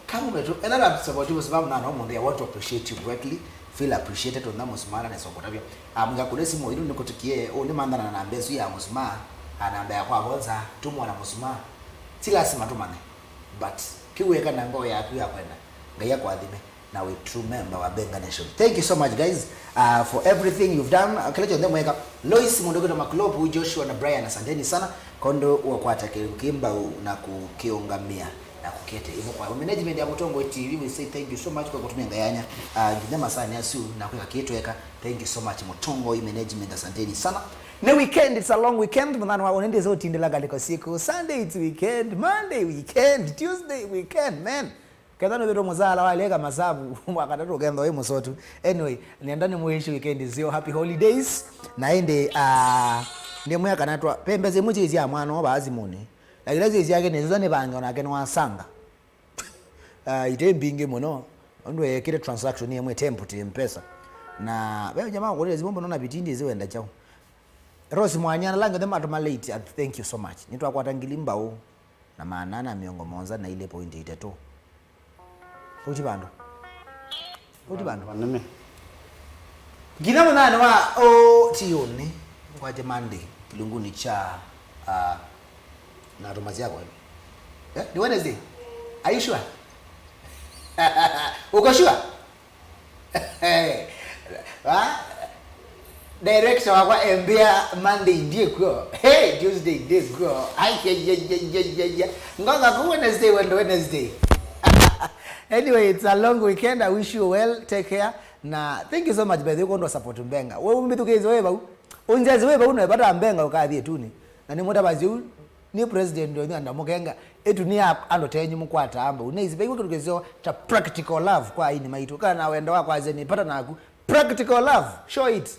Kama umetu ena na support wa sababu na no mundu ya want to appreciate you greatly. Feel appreciated on that musumana na soko tabia. Amwika kule simu inu nikutukie o ni mandana na namba isu ya musuma. Anamba ya kwa bonza tumwa na musuma. Si lazima tumane. But kiweka na ngoo yaku ya kwenda. Ngai akwathime. Na we true member wa Benga Nation. Thank you so much guys uh, for everything you've done. Uh, kile chonde mweka Lois mundu kwitwa Maklopu, Joshua na Brian, asanteni sana. Kondo wakwata kimbau na kukiungamia na kukete imo kwa management ya Mutongo T V. We say thank you so much kwa kutumia ngayanya uh, nginya masani asu na kweka kitweka. Thank you so much Mutongo management, asanteni sana. Ni weekend, it's a long weekend. Mwana wa unende zote ndila kaliko siku. Sunday it's weekend, Monday weekend, Tuesday weekend, man. Ketha nũvĩtwe mũsaala waleka masavu mwakatatũ ũkenda wĩ mũsotu. Anyway, nenda nĩ mwĩshi weekend nzeo, happy holidays. Na ĩndĩ uh, ndĩmwĩa kana twa pembe zimwe syĩ sya mwana wa simuni. Na ila syĩ syake nĩ sasa nĩ vange onake nĩ wasanga. Uh, ite mbingĩ mũno. Ũndũ ekĩte transaction yemwe tempo ti mpesa. Na wewe jamaa kũrĩa zimwe mbona na vitindi ziwenda chao. Rose Mwanya na lango them atoma late and thank you so much. Nitwakwata ngili mbao na maana na miongo monza na ile point itatũ. Uti vandu. Uti vandu. Vanene. Nginya mũthenya wa o tioni ngwate Monday kilunguni cha uh, na tuma cia kwenu. Eh, ni Wednesday. Are you sure? Uko sure? Wa director wakwa embia Monday ndiye kuo. Hey, Tuesday ndiye kuo. Ai ya ya ya ya ya. Ngoga ku Wednesday wendo Wednesday. Anyway, it's a long weekend. I wish you well. Take care. Na thank you so much by the way kondo support Mbenga. Wewe umbitukize wewe bau. Unjezi wewe bau na bata Mbenga ukathie tuni. Na ni mutavazi u ni president wenyu andamũkenga ĩtu nĩ ya andũ tenyu mũkwata amba unaizi vaigwe kĩndũ kĩseo ta practical love kwa aini maitũ kana na wendo wa kwasya nĩpata naku practical love show it.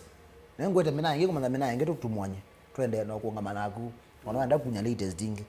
Nengwete mina ĩngĩ kũmanya mina ĩngĩ tũtumwanye twendee na kũngama naku ona wenda kunya latest ĩngĩ.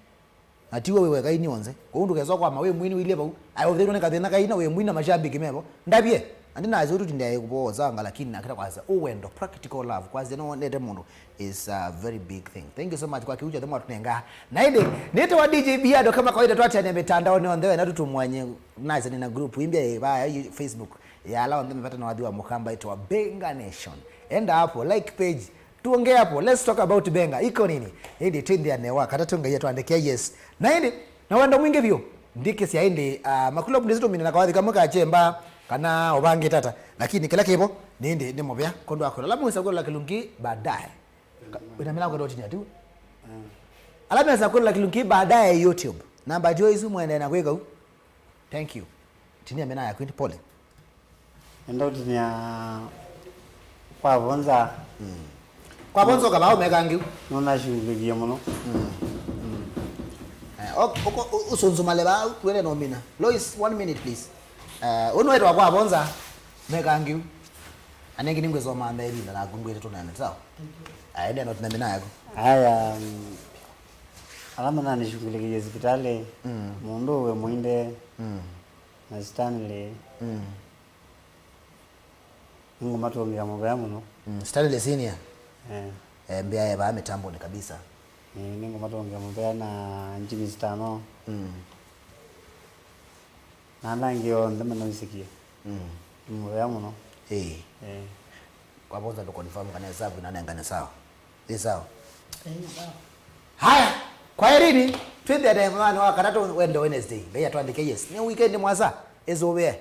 Na tiwe wĩ weka ini onze. Kũu ndũkesa kwama wĩ mwini wĩilye vau. Aĩ ũthĩtwe nĩ kathĩna kaina wĩ mwini na mashambiki mevo. Ndavye. Andi na azi ũtũtindĩa kũvooza anga lakini nakĩta kwasa ũwendo practical love kwasya no nete mũndũ is a very big thing. Thank you so much kwa kiucha thema tunenga. Na ĩndĩ nĩte wa D J Biado kama kawaida twatiania mitandaoni onthe wena tũtumwanye nasi nina group imbia vaya Facebook ya ala onthe mepata na wathi wa mukamba itwa Benga Nation. Enda hapo like page Tuongee hapo, let's talk about Benga. Iko nini? Ĩndĩ twĩnthĩane wa katatũ Ngai atwandĩkĩa yes. Na ĩndĩ na wendo mwingĩ vyũ. Ndikĩsya ĩndĩ uh, makulopu ndĩsĩ tũmine na kawathi kamwe ka chemba kana ũvange tata. Lakini kĩla kĩvo nĩ ĩndĩ nĩ mũvea kondo akwĩla. Ala mwĩsa kwĩlola kĩlungi baadaye. Wĩna mĩla kwenda ũtinya tu. Ala mesa kwĩlola kĩlungi baadaye YouTube. Namba jio isu mwende na kwĩka u. Thank you. Tinia mĩna yaku ĩndĩ pole. Enda ũtinia kwa vonza. Kwa vonza ũkavaa ũmeka ngiu. Nũnashughulikie mũno. Eh, ok, ũko- ũ- ũsunzumale vaa wene no mina. Lois, one minute please. Eh, ũnũ wetwa kwa vonza meka ngiu. Anengi ningwĩsoma mbee ĩvinda naku ngwĩte tũnene sawa. Aende no tũnene naku. Aya, mm, ala mananishughulikie sipitali, mũndũ we mũinde. Na Stanley. Nĩngũmatũngĩa mũvea mũno. Mm, Stanley Senior. Eh. Eh, mbĩa evaa mĩtamboni kabisa. Eh, nĩngũmatũngĩa mũvea na Jimmy Stano. Mm. Na ala angĩ onthe manawĩsĩkie. Mm. Nĩ mũvea mũno. Eh. Eh. Kwa vonza ndo confirm kana hesabu inanengane sawa. Ni sawa? Eh, ni sawa. Haya. Kwaherini, twĩthĩane mũthenyanĩ wa katatũ wende Wednesday. Ngai atwandĩke, yes. Nĩ weekend mwasa, ĩsũvĩe.